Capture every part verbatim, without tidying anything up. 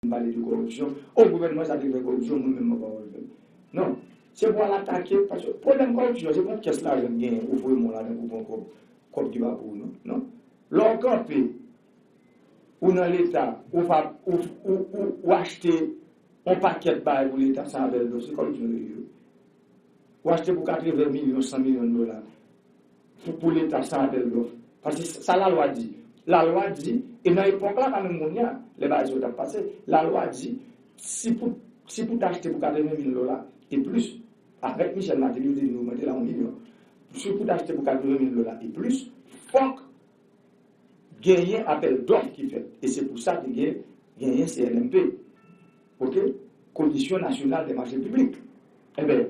vin pale de kòripsyon. O, gouvènman sa te fè kòripsyon, mwen menm mwen pa wè l fè l. Non. Se pou al atake, paske pwoblèm kòripsyon, se pa yon kès lajan k genyen, ou voye men w ladan pou pran kòb, kòb ki pa pou ou, non. Non. Lè w kanpe, ou nan Leta, ou pa, ou, ou, ou, ou achte yon pakèt bagay pou Leta san apèl dòf, se kòripsyon li ye. Ou achte pou katreven milyon, san milyon dola pou, pou Leta san apèl dòf. Paske sa lalwa di. Lalwa di, e nan epòk la, pa menm kounye a, lè bagay sa yo t ap pase, lalwa di, si pou, si pou t achte pou katreven mil dola e plis, avèk Michel Martelly, yo te vin ogmante la yon milyon. Si pou t achte pou katreven mil dola e plis, fòk genyen apèl dòf ki fèt. E se pou sa te gen, genyen C N M P. Oke? Commission Nationale des Marchés Publics. Enben,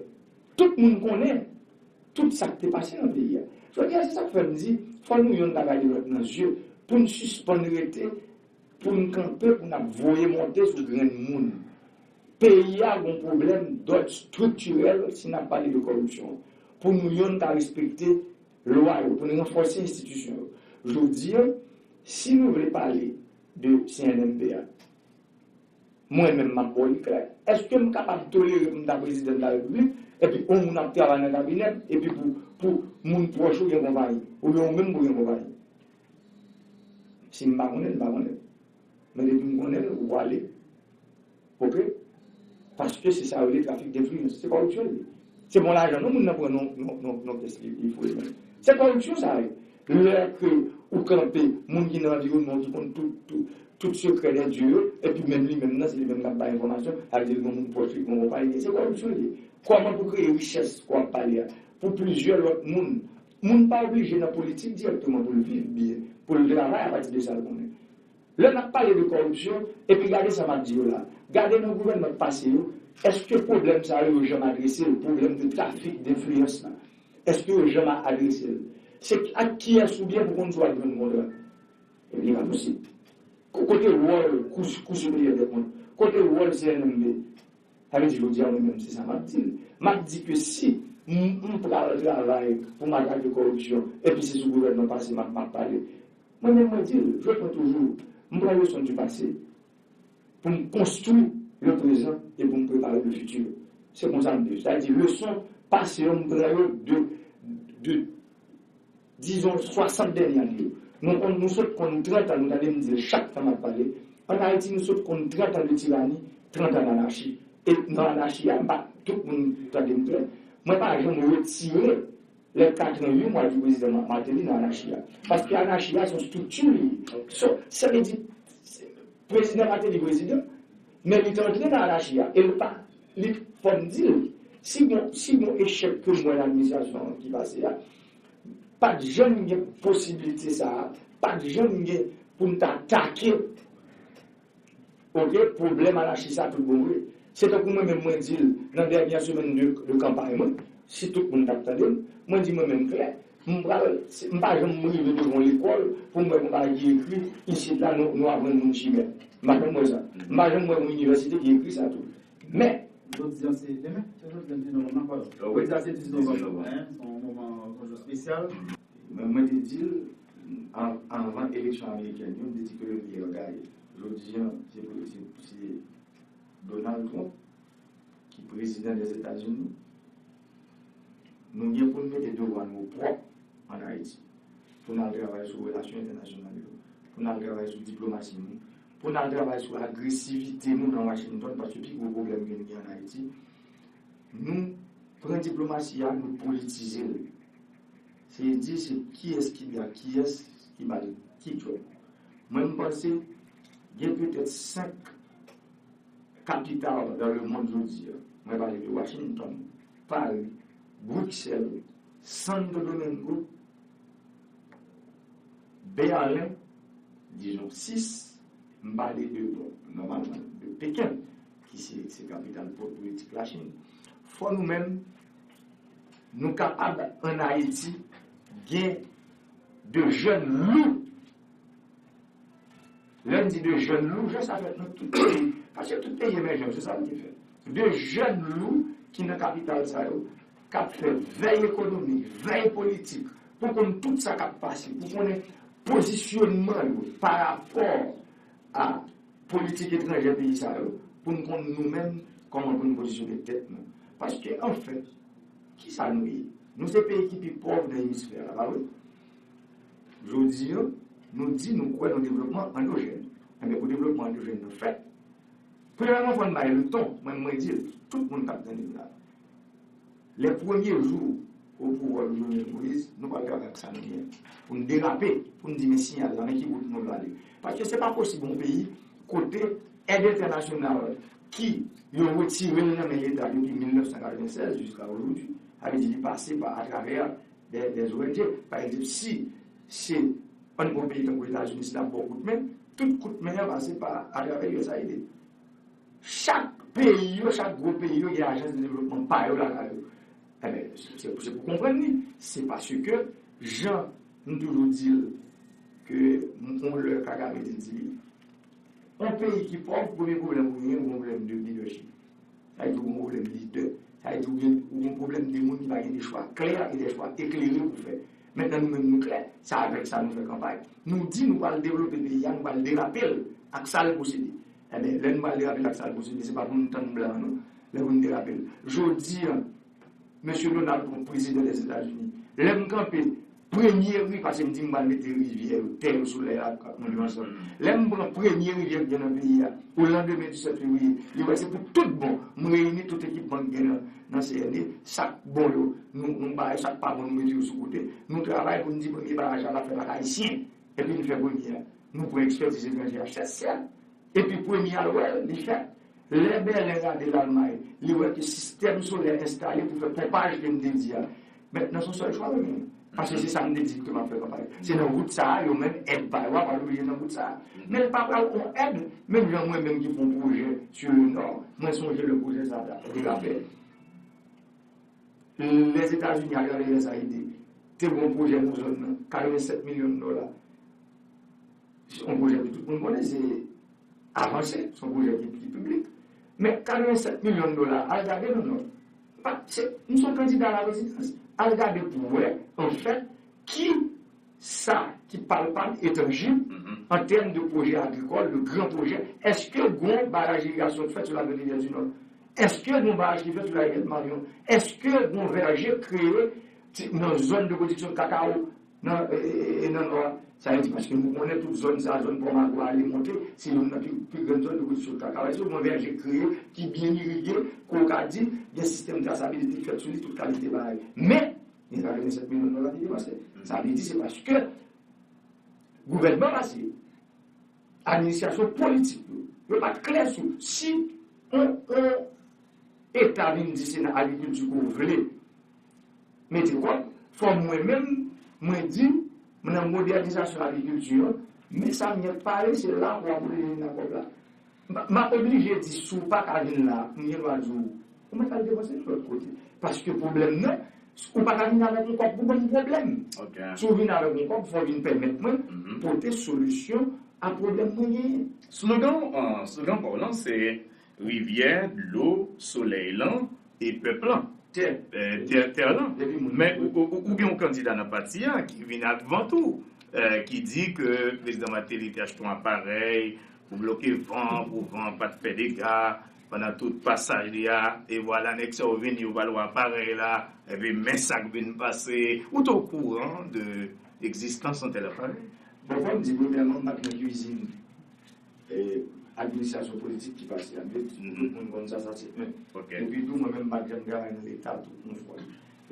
tout moun konnen tout sa k te pase nan peyi a. Jodi a, se sa k fè m di, fò nou yonn ta gade lòt nan zye, pou n sispann rete, pou n kanpe, pou n ap voye monte sou grenn moun. Peyi a gon pwoblèm dòd estriktirèl si n ap pale de kòripsyon. Pou nou yonn ta respekte lwa yo, pou n ranfòse enstitisyon yo. Jodi a, si nou vle pale de C N M P a, mwen menm m ap ba w li klè. Èske m kapab tolere pou m ta prezidan de la repiblik, epi yon moun ap travay nan kabinè m, epi pou, pou moun pwòch ou gen konpayi, oubyen ou menm pou gen konpayi? Si m pa konnen, m pa konnen. Men depi m konnen l, ou pale. Oke? Paske se sa yo rele trafik denfliyans. Se kòripsyon li ye. Se bon lajan non moun nan pran non, non, non, non kès li, li foure men. Se kòripsyon sa ye. Lè ke ou kanpe, moun ki nan anviwònman w ki konn tout, tout, tout sekrè dè dye yo, epi menm li menm nan, se li menm k ap bay enfòmasyon, sa vle di l gen moun pwòch li, gen yon konpayi, se kòripsyon li ye. Kòman pou kreye richès ke w ap pale a? Pou plizyè lòt moun. Moun pa oblije nan politik dirèkteman pou l viv byen, pou l travay apati de sa l konnen. Lè n ap pale de kòripsyon, epi gade sa m ap di yo la, gade nan gouvènman k pase yo, èske pwoblèm sa yo, yo janm adrese l, pwoblèm de trafik denfliyans la? Èske yo janm a- adrese l? Se ak kiyès ou byen pou konn si w ap jwenn kontra? Ebyen, li pa posib. Ko- Kote wòl Kou, Kou Siperyè dè Kont? Kote wòl C N M P? Sa vle di, jodi a, mwen menm, se sa m ap di l. M ap di ke si m, m pral travay pou m atake kòripsyon, epi se sou gouvènman pase m ap, m ap pale, mwen menm, mwen di l, je prends toujours, m pran leson du passé pou m konstwi le prezan e pou m prepare le futur. Se konsa m viv. Sa vle di, leson pase yo, m pran yo de, de dizon, swasant dènye ane yo. Nou konn, nou sot konn trant an, nou tande m di l chak tan m ap pale. Ann Ayiti, nou sot konn trant an de tirani, trant an danachi. E nan anachi a, m pa, tout moun tande m klè. Mwen pa janm retire les quatre ans, huit mois du président Ma- Martelly nan anachi a. Paske anachi a se yon estrikti li ye. So, sa vle di, prezidan Martelly prezidan, men li te antre nan anachi a. E l pa, li, fò m di l, si gon, si gon echèk ke m wè nan administrasyon ki pase a, pa t janm gen posiblite sa a, pa t janm gen pou n ta atake, oke, pwoblèm anachi sa tout bon vre. Se tankou mwen menm mwen di l nan dènyè semèn de, de kanpay mwen, si tout moun t ap tande m, mwen di mwen menm klè, m pral, m pa janm rive devan yon lekòl pou m wè yon bagay ki ekri isit la, nou, nou aprann moun chimè. M pa janm wè sa. M pa janm wè yon inivèsite ki ekri sa tou. Men, jodi a se demen, se jodi a se novanm nan, pardon. Jodi a se dis novanm nan, se yon moman toujou espesyal. Men mwen te di l, an- anvan eleksyon amerikèn yo, m te di ke le meilleur gagne. Jodi a, se, se, se Donald Trump ki prezidan Dèzetazini. Nou gen pou n mete devwa nou pwòp ann Ayiti, pou n al travay sou relasyon entènasyonal yo, pou n al travay sou diplomasi nou, pou n al travay sou agresivite nou nan Washington, paske pi gwo pwoblèm ke n gen ann Ayiti, nou pran diplomasi a, nou politize l. Se di se kiyès ki byen ak kiyès ki bay ki djòb. Mwen, m panse gen petèt senk kapital dans le monde jodi a. Mwen pale de Washington, Paris, Bruxelles, Santo Domingo, Berlin, dizon sis, m pale de, bon, nòmalman, de Peken, ki se, se kapital po- politik Lachin. Fò nou menm, nou kapab ann Ayiti gen de jèn lou. Lè m di de jèn lou, jan sa fèt nan tout peyi, paske tout peyi emèjan, se sa nou te fè. De jèn lou ki nan kapital sa yo, k ap fè vèy ekonomik, vèy politik, pou konn tout sa k ap pase, pou konnen pozisyonman yo pa rapò a politik etranjè peyi sa yo, pou n konn nou menm kòman pou n pozisyone tèt nou. Paske, anfèt, ki sa nou ye? Nou se peyi ki pi pòv nan emisfè a, pa vre? Jodi a, nou di nou kwè nan devlopman andwojèn. Enben, pou devlopman andwojèn nan fèt, premyèman, fò n bay leton, mwen, mwen di l, tout moun k ap tande m la. Les premiers jours au pouvoir de Jovenel Moïse, nou pral travay ak sa nou genyen. Pou n derape, pou n di men siyal la, men ki wout nou vle ale. Paske se pa posib yon peyi kote èd entènasyonal ki yo retire l nan men Leta depi mil nèf san katrevennsèz jiska ojodi, sa vle di li pase pa atravè de, de O N G. Pa egzanp, si se yon gwo peyi tankou Etazini, si l ap ba w kout men, tout kout men an pase pa atravè U S A I D. Chak peyi yo, chak gwo peyi yo gen ajans de devlopman pa yo lakay yo. Enben, se, se pou konprann li, se paske jan m toujou di l ke m, yon lè Kagame te di li, yon peyi ki pòv, premye pwoblèm ou gen, ou gen pwoblèm de lidèchip. Sa vle di ou gen pwoblèm lidè. Sa vle di ou gen, ou gen pwoblèm de moun ki pa gen de chwa klè e de chwa eklere pou fè. Mentnan nou menm nou klè, se avèk sa nou fè kanpay. Nou di nou pral devlope peyi a, nou pral derape l ak sa l posede. Enben, lè nou pral derape l ak sa l posede, se pa pou nou tann blan non, lè pou nou derape l. Jodi a, Mesye Donald Trump, prezidan Lèzetazini, lè m kanpe premye ri, paske m di m pral mete rivyè yo, tè yo, solèy la, ak nou yo ansanm. Lè m pran premye rivyè ki gen nan peyi a, o landemen disèt fevriye, li wè se pou tout bon, m reyini tout ekipman ki gen nan, nan C N E, sa k bon yo, nou, nou ba yo, sa k pa bon, nou mete yo sou kote. Nou travay pou n di premye baraj la, l ap fèt ak Ayisyen, epi n fè premye a. Nou pran ekspètiz etranjè a, sè, sè. Epi premye a l wè l, li fèt. Lè Bèlen gade Lalmay, li wè ke sistèm solè enstale pou fè ponpaj ke m te di a. Mentnan, se yon sèl chwa yo genyen. Paske se sa m te di ke m ap fè kanpay. Se nan wout sa a, yo menm, èd pa yo a pral oblije nan wout sa a. Men l pa pral yon èd, menm jan mwen menm ki pran pwojè sou le nò, mwen sonje lè pwojè sa a te ka fèt. Lèzetazini atravè U S A I D te gen yon pwojè nan zòn nan, katrevennsèt milyon dola. Se yon pwojè ke tout moun konnen, se avanse, se yon pwojè ki, ki piblik. Men katrevennsèt milyon dola, al gade non non. Pa, se, m se yon kandida a la prezidans. Al gade pou wè, anfèt, ki sa ki palpab e tanjib an tèm de pwojè agrikòl, de gran pwojè. Èske gon baraj irigasyon ki fèt sou la rivyè di Nò? Èske gon baraj ki fèt sou la rivyè Maryon? Èske gon vèje kreye ti, nan zòn de pwodiksyon kakao nan, e, e, e, nan Nò a? Sa vle di, paske nou konnen tout zòn sa, zòn Pòmagwa ale monte, se youn nan pi, pi grann zòn de pwodiksyon kakao. Èske gon vèje kreye ki byen irige, ke w ka di, gen sistèm trasabilite ki fèt sou li, tout kalite bagay? Men, Gen katrevennsèt milyon dola ki depanse. Sa vle di se paske gouvènman pase, administrasyon politik yo, yo pa t klè sou si yon, yon eta vin di se nan agrikilti ke w vle mete kòb, fò mwen menm, mwen di, nan modènizasyon agrikilti an, men sa m gen pare, se la pou w ap oblije vin nan kòb la. M, m ap oblije di, si w pa ka vin la, m gen dwa di w, ou mèt al depanse l lòt kote. Paske pwoblèm nan, ou pa ka vin avèk yon kòb pou ban m pwoblèm. Si w vin avèk yon kòb, fò w vin pèmèt mwen pote solisyon a pwoblèm mwen genyen. Slogan, euh, slogan pa w lan, se rivyè, dlo, solèy lan e pèp lan. Tè. Eh, tè, tè lan. Men ou, ou, ou gen yon kandida nan pati a ki vin ak van tou, eh, ki di ke prezidan Martelly te achte yon aparèy pou bloke van, pou van pa t fè dega pandan tout pasaj li a, e vwala nèg sa yo vini, yo pral wè aparèy la, epi men sa k vin pase. Ou te okouran de egzistans yon tèl aparèy? Bon, fò m di, premyèman, m pa t nan kwizin eh, administrasyon politik ki pase a. Men tout moun konn sa, sa se en. Epi tou, mwen menm, m pa t janm travay nan Leta tou, yon fwa.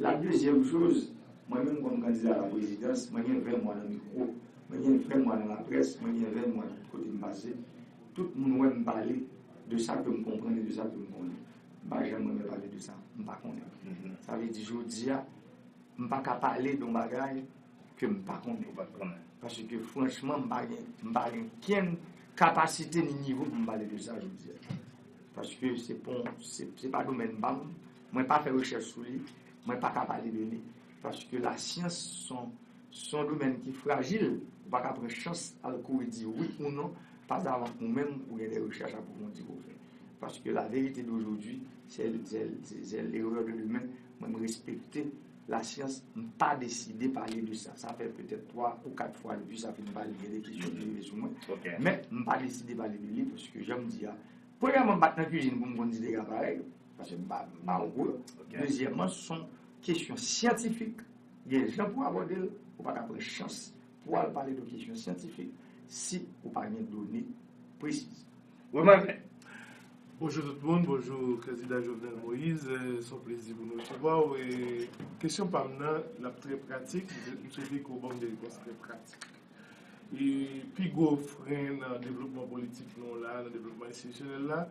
La dezyèm choz, mwen menm kòm kandida a la prezidans, mwen gen ven mwa nan mikwo, mwen gen ven mwa nan laprès, mwen gen ven mwa tout kote m pase. Tout moun wè m pale de sa ke m konprann e de sa ke m konnen. M pa janm renmen pale de sa m pa konnen. Sa vle di, jodi a, m pa ka pale de yon bagay ke m pa konnen. Ou pa konnen. Paske franchman, m pa gen, m pa gen kenn kapasite ni nivo pou m pale de sa jodi a. Paske se pon, se, se pa domèn pa m, mwen pa fè rechèch sou li, mwen pa ka pale de li. Paske lasyans se yon, se yon domèn ki frajil, ou pa ka pran chans al kouri di wi ou non, pas avan ou menm ou gen de rechèch apwofondi pou w fè. Paske la vérité d'aujourd'hui, c'est, c'est, c'est, c'est l'erreur de demain. Mwen, m respekte Lasyans, m pa deside pale de sa. Sa fè petèt twa ou kat fwa depi sa fin pale, gen de kesyon ki rive sou mwen. Men, m pa deside pale de li paske, jan m di a, premyèman, m pa t nan kizin pou m konn ti dega parèy, paske m pa, m pa okouran. Dezyèmman, se yon kesyon syantifik. Gen jan pou abòde l, ou pa ka pran chans pou al pale de kesyon syantifik si ou pa gen done presiz. Bonjou tout moun, bonjou Kandida Jovenel Moïse. Se yon plezi pou nou resevwa w. Kesyon pa m nan, l ap trè pratik. M swete ke w ban m de repons trè pratik. E pi gwo fren nan devlopman politik nou la, nan devlopman enstitisyonèl la,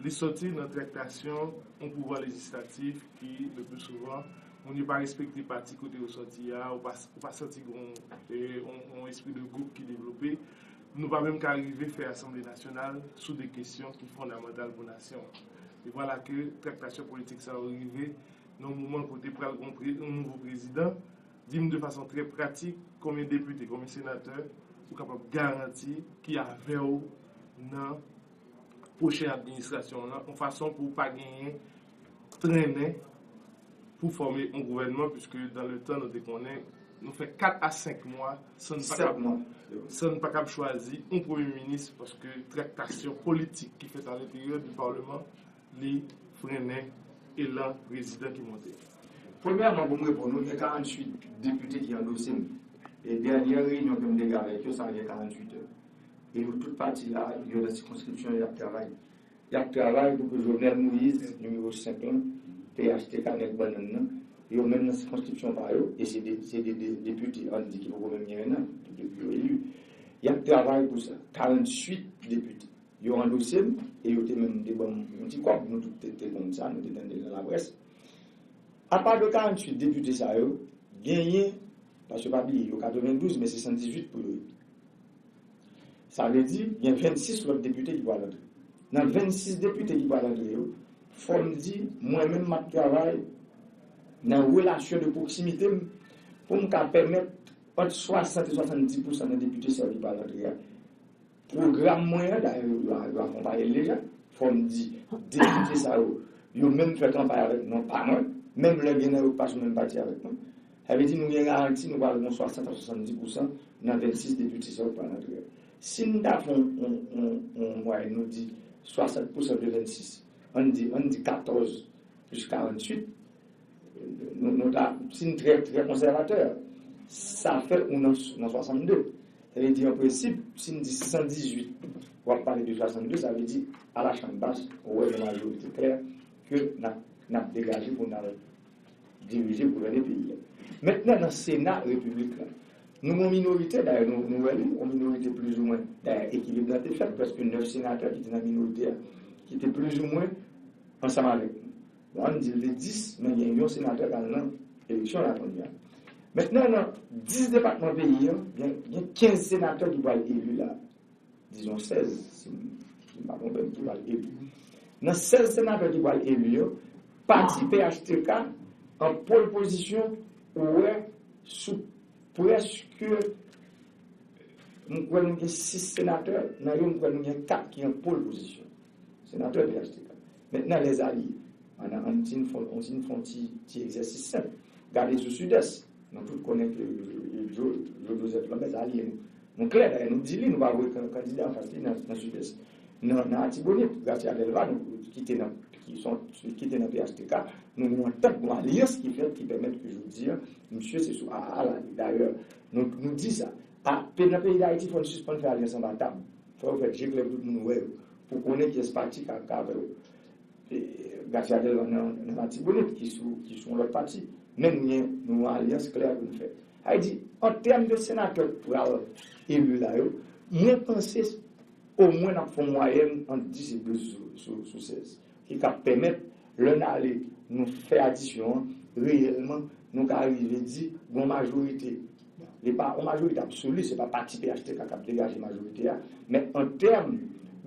li sòti nan traktasyon yon pouvwa lejislatif ki, le pli souvan, moun yo pa respekte pati kote yo sòti a, ou pa, ou pa santi gen yon, e, yon, yon espri de gwoup ki devlope. Nou pa menm ka rive fè Asanble Nasyonal sou de kesyon ki fondamantal pou nasyon an. E vwala ke traktasyon politik sa yo rive nan yon moman kote pral gen yon pre-, yon nouvo prezidan. Di m de fason trè pratik, konbyen depite, konbyen senatè ou kapab garanti ki avè w nan pwochen administrasyon an, yon fason pou w pa genyen trennen pou fòme yon gouvènman, puiske dans le temps, nou te konnen, nou fè kat a senk mwa san n pa ka, san n pa ka chwazi yon premye minis, paske traktasyon politik ki fèt a lenteryè di palman, li frennen elan prezidan ki monte. Premyèman, pou m reponn ou, gen karantuit depite ki andose m. E dènyè reyinyon ke m te gen avèk yo, sa gen karantuit è. E yo tout pati la, yo nan sikonskripsyon yo, y ap travay. Y ap travay pou ke Jovenel Moïse, nimewo senk lan, P H T K, nèg bannann nan, yo menm nan sikonskripsyon pa yo, e se de, se de, de depite, ann di, ki poko menm gen en an depi yo eli. Y ap travay pou sa. Karantuit depite. Yo andose m, e yo te menm te ban m yon ti kòb, nou tout te, te konn sa, nou te tande l nan laprès. Apa de karantuit depite sa yo, genyen, paske pa bliye, yo katrevendouz, men se san dizuit pou yo ye. Sa vle di, gen vennsis lòt depite ki pral antre. Nan vennsis depite ki pral antre yo, fò m di, mwen menm m ap travay nan relasyon de pwoksimite m pou m ka pèmèt ant swasant e swasanndis pousan nan depite sa yo ki pral antre a, pwogram mwen an, dayè, yo, yo, yo akonpaye l deja. Fò m di, depite sa yo, yo menm fè kanpay avèk non pa mwen, menm lè gen nan yo k pa sou menm pati avèk mwen. Sa vle di, nou gen garanti, nou pral gen swasant a swasanndiz pousan nan vennsis depite sa yo k pral antre a. Si n ta fè yon, yon, yon, yon mwayèn, nou di swasant pousan de vennsis, ann di, ann di katòz plis karantuit, nou, nou ta, si n trè, trè konsèvatè, sa fè ou nan, nan swasannde. Sa vle di, an prensip, si n di san dizuit, w ap pale de swasannde, sa vle di, a la chanm bas, ou wè gen majorite klè ke n ap, n ap degaje pou n al dirije, gouvène peyi a. Mentnan, nan Sena Repiblik la, nou gen yon minorite, dayè, nou, nou wè li, yon minorite plizoumwen, dayè, ekilib la te fèt, prèske nèf senatè ki te nan minorite a, ki te plizoumwen ansanm avèk nou. Bon, ann di l te dis, men gen yon senatè k al nan eleksyon la kounye a. Mentnan, nan dis depatman peyi a, gen, gen kenz senatè ki pral eli la. Dizon sèz, si m, si m pa twonpe m, ki pral eli. Nan sèz senatè ki pral eli yo, pati P H T K an pole position, ou wè, sou prèske, m kwè nou gen sis senatè, nan yo m kwè nou gen kat ki an pole position. Senatè P H T K. Mentnan, lèzalye. Ann, ann, ann ti fè, ann ti fè yon ti, ti egzèsis senp. Gade sou Sidès. Nou tout konnen ke Joe, Joe Joseph Lambert, se alye nou. Nou klè, dayè, nou di li, nou pa voye kan-, kandida anfas li nan, nan Sidès. Nan, nan Latibonit, Gracia Delva, nou, ki te nan, ki son, ki te nan P H T K, nou gen yon antant, yon alyans ki fèt, ki pèmèt ke jodi a, misye se sou A A A l ale. Dayè, nou, nou di sa. A, pe-, nan peyi Dayiti, fò n sispann fè alyans anba tab. Fò yo fè je klè pou tout moun wè yo, pou konnen kiyès pati k a, k a avè yo. E, Gracia Delva nan, nan Latibonit, ki sou, ki sou yon lòt pati. Men nou gen, nou gen yon alyans klè pou n fè. Sa vle di, an tèm de senatè k pral eli la yo, mwen panse omwen n ap fè yon mwayèn ant dis e douz sou, sou, sou sèz, ki ka pèmèt, lè n ale, nou fè adisyon an, reyèlman, nou ka rive di, gen yon majorite. Li pa yon majorite absoli, se pa pati P H T K k ap degaje majorite a, men an tèm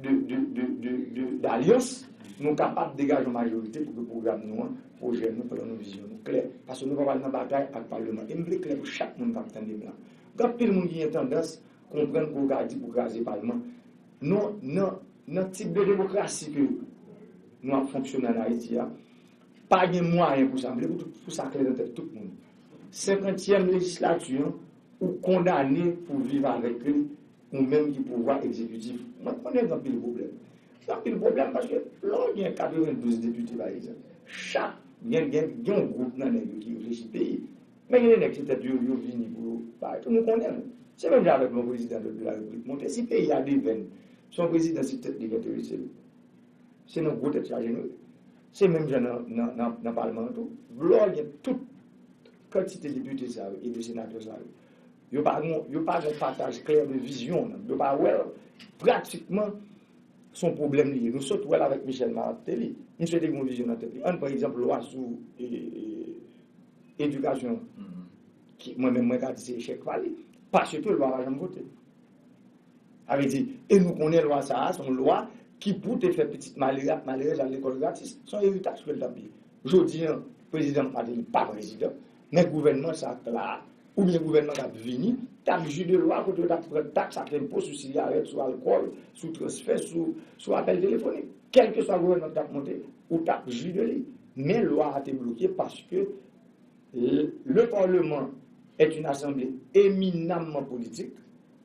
de, de, de, de, de, dalyans, nou kapab degaje yon majorite pou ke pwogram nou an, pwojè nou, plan nou, vizyon nou klè. Paske nou pa pral nan batay ak palman. E m vle klè pou chak moun k ap tande m la. Gen anpil moun ki gen tandans konprann ke w ka di pou kraze palman. Non, nan, nan tip de demokrasi ke nou ap fonksyone ann Ayiti a, Pa gen mwayen pou sa. M vle pou, tout, pou sa klè nan tèt tout moun. Senkantyèm lejislati an, ou kondane pou viv avèk li, ou menm ki pouvwa egzekitif. Mwen konnen gen anpil pwoblèm. Gen anpil pwoblèm paske lè w gen katrevendouz depite, pa egzanp, chak gen, gen, gen yon gwoup nan nèg yo ki reflechi peyi. Men gen de nèg se tèt yo, yo vini pou yo bay. Tout moun konnen nou. Se menm jan avèk yon prezidan de, de la repiblik monte. Si peyi a devenn, se yon prezidan se tèt li ki enterese l. Se nan gwo tèt chaje nou ye. Se menm jan nan, nan, nan, nan palman an tou. Lè w gen tout kantite depite sa yo e de senatè sa yo, yo pa gen, yo pa gen pataj klè de vizyon nan. Yo pa wè pratikman se yon pwoblèm li ye. Nou sot wè l avèk Michel Martelly. Misye te gen yon vizyon nan tèt li. Ann pran egzanp lwa sou e, e, edikasyon an. Ki, mwen menm, mwen ka di se echèk pa li. Paske lwa pa janm vote. Sa vle di, e nou konnen lwa sa a, se yon lwa ki pou te fè pitit malere ak malerèz al lekòl gratis. Se yon eritaj ke l t ap ye. Jodi an, prezidan Martelly pa prezidan, men gouvènman sa k la a, oubyen gouvènman k ap vini, t ap jwi de lwa kote yo t ap pran taks ak enpo sou sigarèt, sou alkòl, sou transfè, sou, sou apèl telefonik. Kèlkeswa gouvènman ki t ap monte, ou t ap jwi de li. Men lwa a te bloke paske le, le Parlement est une assemblée éminemment politique.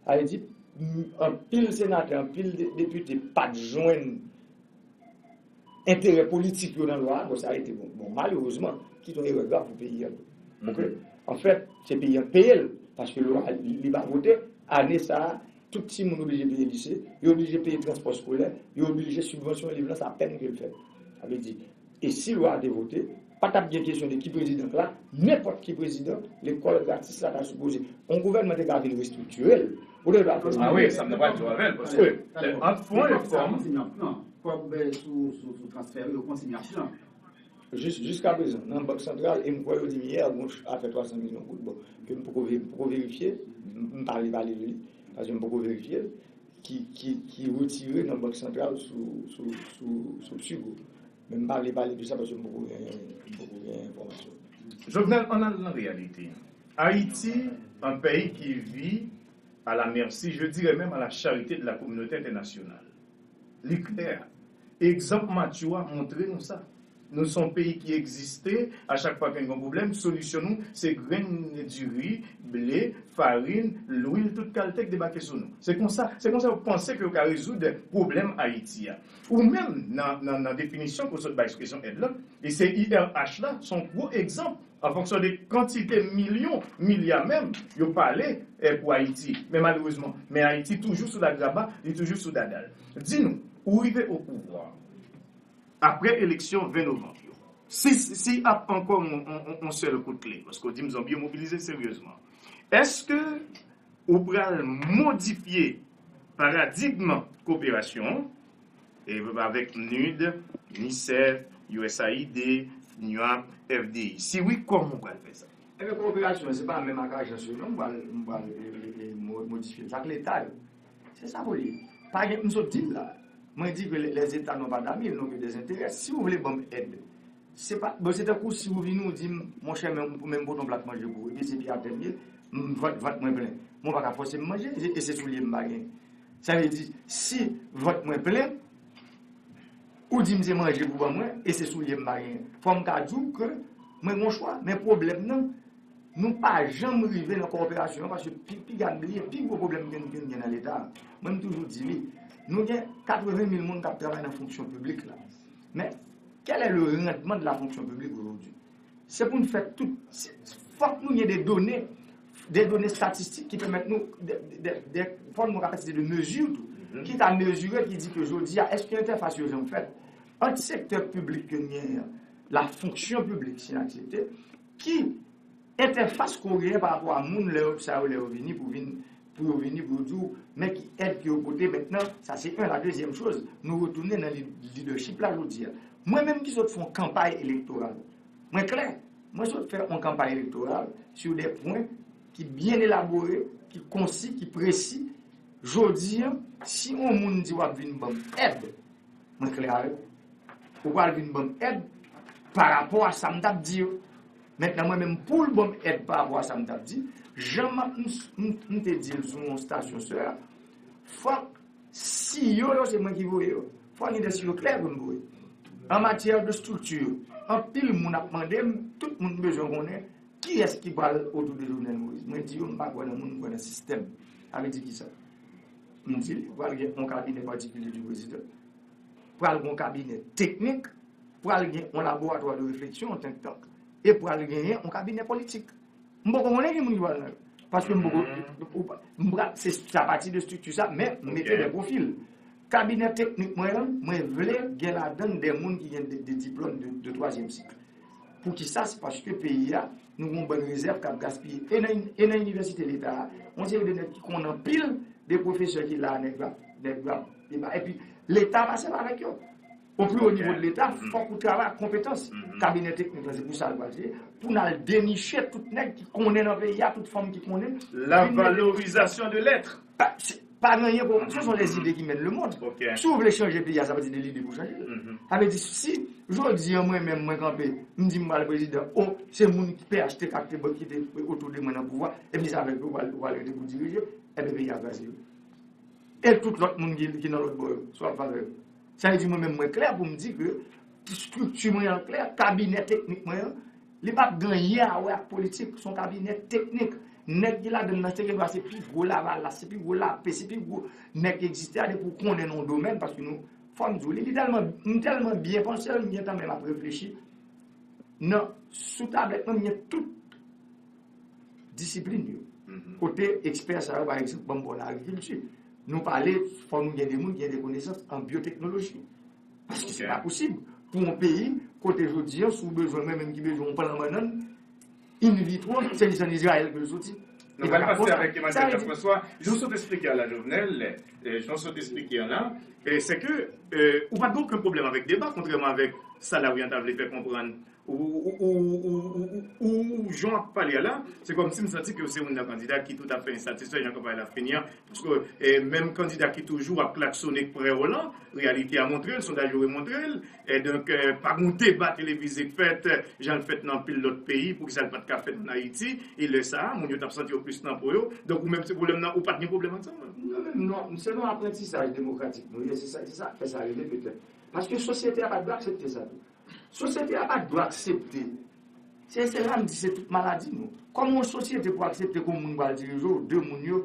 Sa vle di, m, anpil senatè, anpil de, depite pa t jwenn enterè politik yo nan lwa a, bon, sa rete bon. Bon, malerezman, ki te yon erè grav pou peyi a tou. Oke? Anfèt, se peyi a k peye l, paske lwa a, li, li pa vote. Ane sa a, tout timoun oblije peye lise, yo oblije peye transpò eskolè, yo oblije sibvansyon liv lan, sa pèn ke l fèt. Sa vle di, e si lwa a te vote, pa t ap gen kesyon de ki prezidan k la, nenpòt ki prezidan, lekòl gratis la ta sipoze. Yon gouvènman te ka vin restriktire l. Ou te dwa fè sa. Ah wi, sa m te pral di w avè l, paske, ant fon e fòm. Kòb, eh, sou, sou, sou transfè yo kontinye ap pran. Jis, jiskaprezan, nan Bank Santral, e m kwè yo di m yè, gon ch-, afè twa san milyon goud, bon, ke m poko ve-, m poko verifye, m, m pa vle pale de li, paske m poko verifye l, ki, ki, ki retire nan Bank Santral sou, sou, sou, sou Tigo. Men m pa vle pale de sa paske m poko gen, m poko gen enfòmasyon. Jovenel, ann al nan reyalite. Ayiti, un pays qui vit à la merci, je dirais même à la charité de la communauté internationale. Li klè. Egzanp Matthew a montre nou sa. Nou se yon peyi ki egziste, a chak fwa ke n gen yon pwoblèm, solisyon nou se grenn diri, ble, farin, lwil, tout kalte k debake sou nou. Se konsa, se konsa yo panse ke yo ka rezoud pwoblèm Ayiti a. Ou menm, nan, nan, nan definisyon ke w sot bay sou kesyon èd lan, e se I R H la, se yon gwo egzanp. An fonksyon de kantite milyon, milya menm, yo pale, eh, pou Ayiti. Men malerezman, men Ayiti toujou sou lagraba, li toujou sou dada l. Di nou, ou rive o pouvwa, apre eleksyon ven novanm yo, si, si ap ankò yon, yon, yon, yon sèl kout kle, paske w di m zanmi yo mobilize seryezman, èske ou pral modifye paradigm koperasyon an, e avèk nid, UNICEF, U S A I D, PNUD, F D I? Si wi, kòman ou pral fè sa? Ebyen, koperasyon an, se pa menm ak ajans yo, non, m pral, m pral, e, e, e, mo-, modifye l. Sa k Leta yo. Se sa pou li. Pa gen, m sot di l la. Mwen di ke les, les États n'ont pas d'amis, ils n'ont que des intérêts. Si w vle ban m èd, se pa, bon, se tankou si w vini, w di m, monchè, men, men m pote yon plat manje pou ou, epi se pye atè m ye, m, vant, vant mwen plen. Men w pa ka fòse m manje, e, e se soulye m pa gen. Sa vle di, si vant mwen plen, ou di m se manje pou ban mwen, e se soulye m pa gen. Fò m ka di w ke mwen gon chwa, men pwoblèm nan, nou pa janm rive nan koperasyon an, paske pi, piga n bliye, pi gwo pwoblèm ke n, ke n gen nan Leta a. Mwen, m toujou di li, nou gen katreven mil moun k ap travay nan fonksyon piblik la. Men, quel est le rendement de la fonction publique aujourd'hui? Se pou n fè tout, se, fòk nou gen de done, de done statistik ki pèmèt nou, de, de, de, fòk nou kapasite de mezi tou, ki ka mezire, ki di ke jodi a, èske entèfas yo janm fèt ant sektè piblik ke n genyen an, la fonction publique, si n aksepte, ki entèfas ke w genyen pa rapò a moun lè yo, sa yo, lè yo vini pou vin, pou yo vini pou yo di w, men ki èd ke yo pote mentnan, sa se yon. La dezyèm choz, nou retounen nan li-, lidèchip la jodi a. Mwen menm ki sot fè yon kanpay elektoral, mwen klè, mwen sot fè yon kanpay elektoral sou de pwen ki byen elabore, ki konsi, ki presi. Jodi a, si yon moun di w ap vin ban m èd, mwen klè avè w. Ou pral vin ban m èd pa rapò a sa m t ap di yo. Mentnan, mwen menm, pou l ban m èd pa rapò a sa m t ap di, jan m ap, m, m, m te di l sou yon stasyon sè a, fòk siyo yo, se mwen ki voye yo. Fòk gen de siyo klè pou m voye. An matyè de estrikti, Anpil moun ap mande m, tout moun bezwen konnen kiyès ki pral otou de Jovenel Moïse. Mwen di yo, m pa kwè nan moun, m kwè nan sistèm. Sa vle di kisa? M di li, pral gen yon kabinè patikilye di prezidan, pral gen yon kabinè teknik, pral gen yon laboratwa de refleksyon, yon think tank, e pral genyen yon kabinè politik. M poko konnen ki moun ki pral nan yo. Paske m poko, m pral, se, se apati de estrikti sa, men m mete de pwofil. Kabinè teknik mwen an, mwen vle gen ladan de moun ki gen de, de diplòm de, de twazyèm sik. Poukisa? Se paske peyi a, nou gen yon bann rezèv k ap gaspiye. E nan, e nan inivèsite leta a, yon seri de nèg ki konnen anpil de pwofesè ki la, nèg yo ap, nèg yo ap deba. Epi, leta pa sèvi avèk yo. O pli wo nivo de leta, fòk ou travay ak konpetans. Kabinè teknik la, se pou sa l pral ye. Pou n al deniche tout nèg ki konnen nan peyi a, tout fanm ki konnen. La valorisation de l'être. Pa, se, pa gen anyen pou, ce sont les idées qui mènent le monde. Si w vle chanje peyi a, sa vle di de lide pou chanje l. Sa vle di, si jodi an mwen menm, mwen kanpe, m di m pral prezidan, o, se moun ki P H T K ki te, ki te otou de mwen nan pouvwa, epi se avèk yo w pral, w pral rete pou dirije, ebyen peyi a kraze wi. E tout lòt moun ki, ki nan lòt bò yo, sa w ap fè avè yo. Sa vle di mwen menm mwen klè pou m di ke estrikti mwen an klè, kabinè teknik mwen an, li p ap gen anyen a wè ak politik, se yon kabinè teknik. Nèg ki ladan l nan se gen dwa se pi gwo lavalas, se pi gwo lape, se pi gwo nèg ki egziste a depi w konnen nan yon domèn, paske nou, fò m di w, li, li tèlman, m tèlman byen panse l, m gentan menm ap reflechi. Nan, sou tablèt mwen, m gen tout disiplin yo. Kote ekspè sa yo, pa egzanp, ban m pran nan agrikilti. Nou pale, fò nou gen de moun ki gen de konesans an byoteknoloji. Paske se pa posib pou yon peyi, kote jodi an, si w bezwen, mwen menm ki bezwen yon plan bannann, in vitro, se li se ann Izrayèl ke l soti. Nou pral pase avèk Emmanuel Jean-François. Jan w sot esplike a la, Jovenel, eh, jan w sot esplike a la, eh, se ke, eh, ou pa t gen okenn pwoblèm avèk deba, kontrèman avèk sa Lauriane ta vle fè konprann. Ou, ou, ou, ou, ou, ou, ou, jan w ap pale a la, se kòmsi m santi ke w se youn nan kandida ki toutafè ensatisfè jan kanpay la fini an. Paske, eh, menm kandida ki toujou ap klaksone k prè w lan, reyalite a montre l, sondaj yo remontre l. E donk, eh, pa gen deba televize k fèt, eh, jan l fèt nan anpil lòt peyi, poukisa l pa t ka fèt ann Ayiti? E lè sa a, moun yo t ap santi yo plis nan po yo. Donk, ou menm, se pwoblèm nan, ou pa t gen pwoblèm ak sa? Non, non, non, se nan aprantisaj demokratik nou ye, se sa, se sa k fè sa rive petèt. Paske sosyete a pa t dwe aksepte sa tou. Sosyete a pa t dwe aksepte. Se, se la m di se tout maladi nou. Kòman yon sosyete pou aksepte ke yon moun pral dirije w, de moun yo,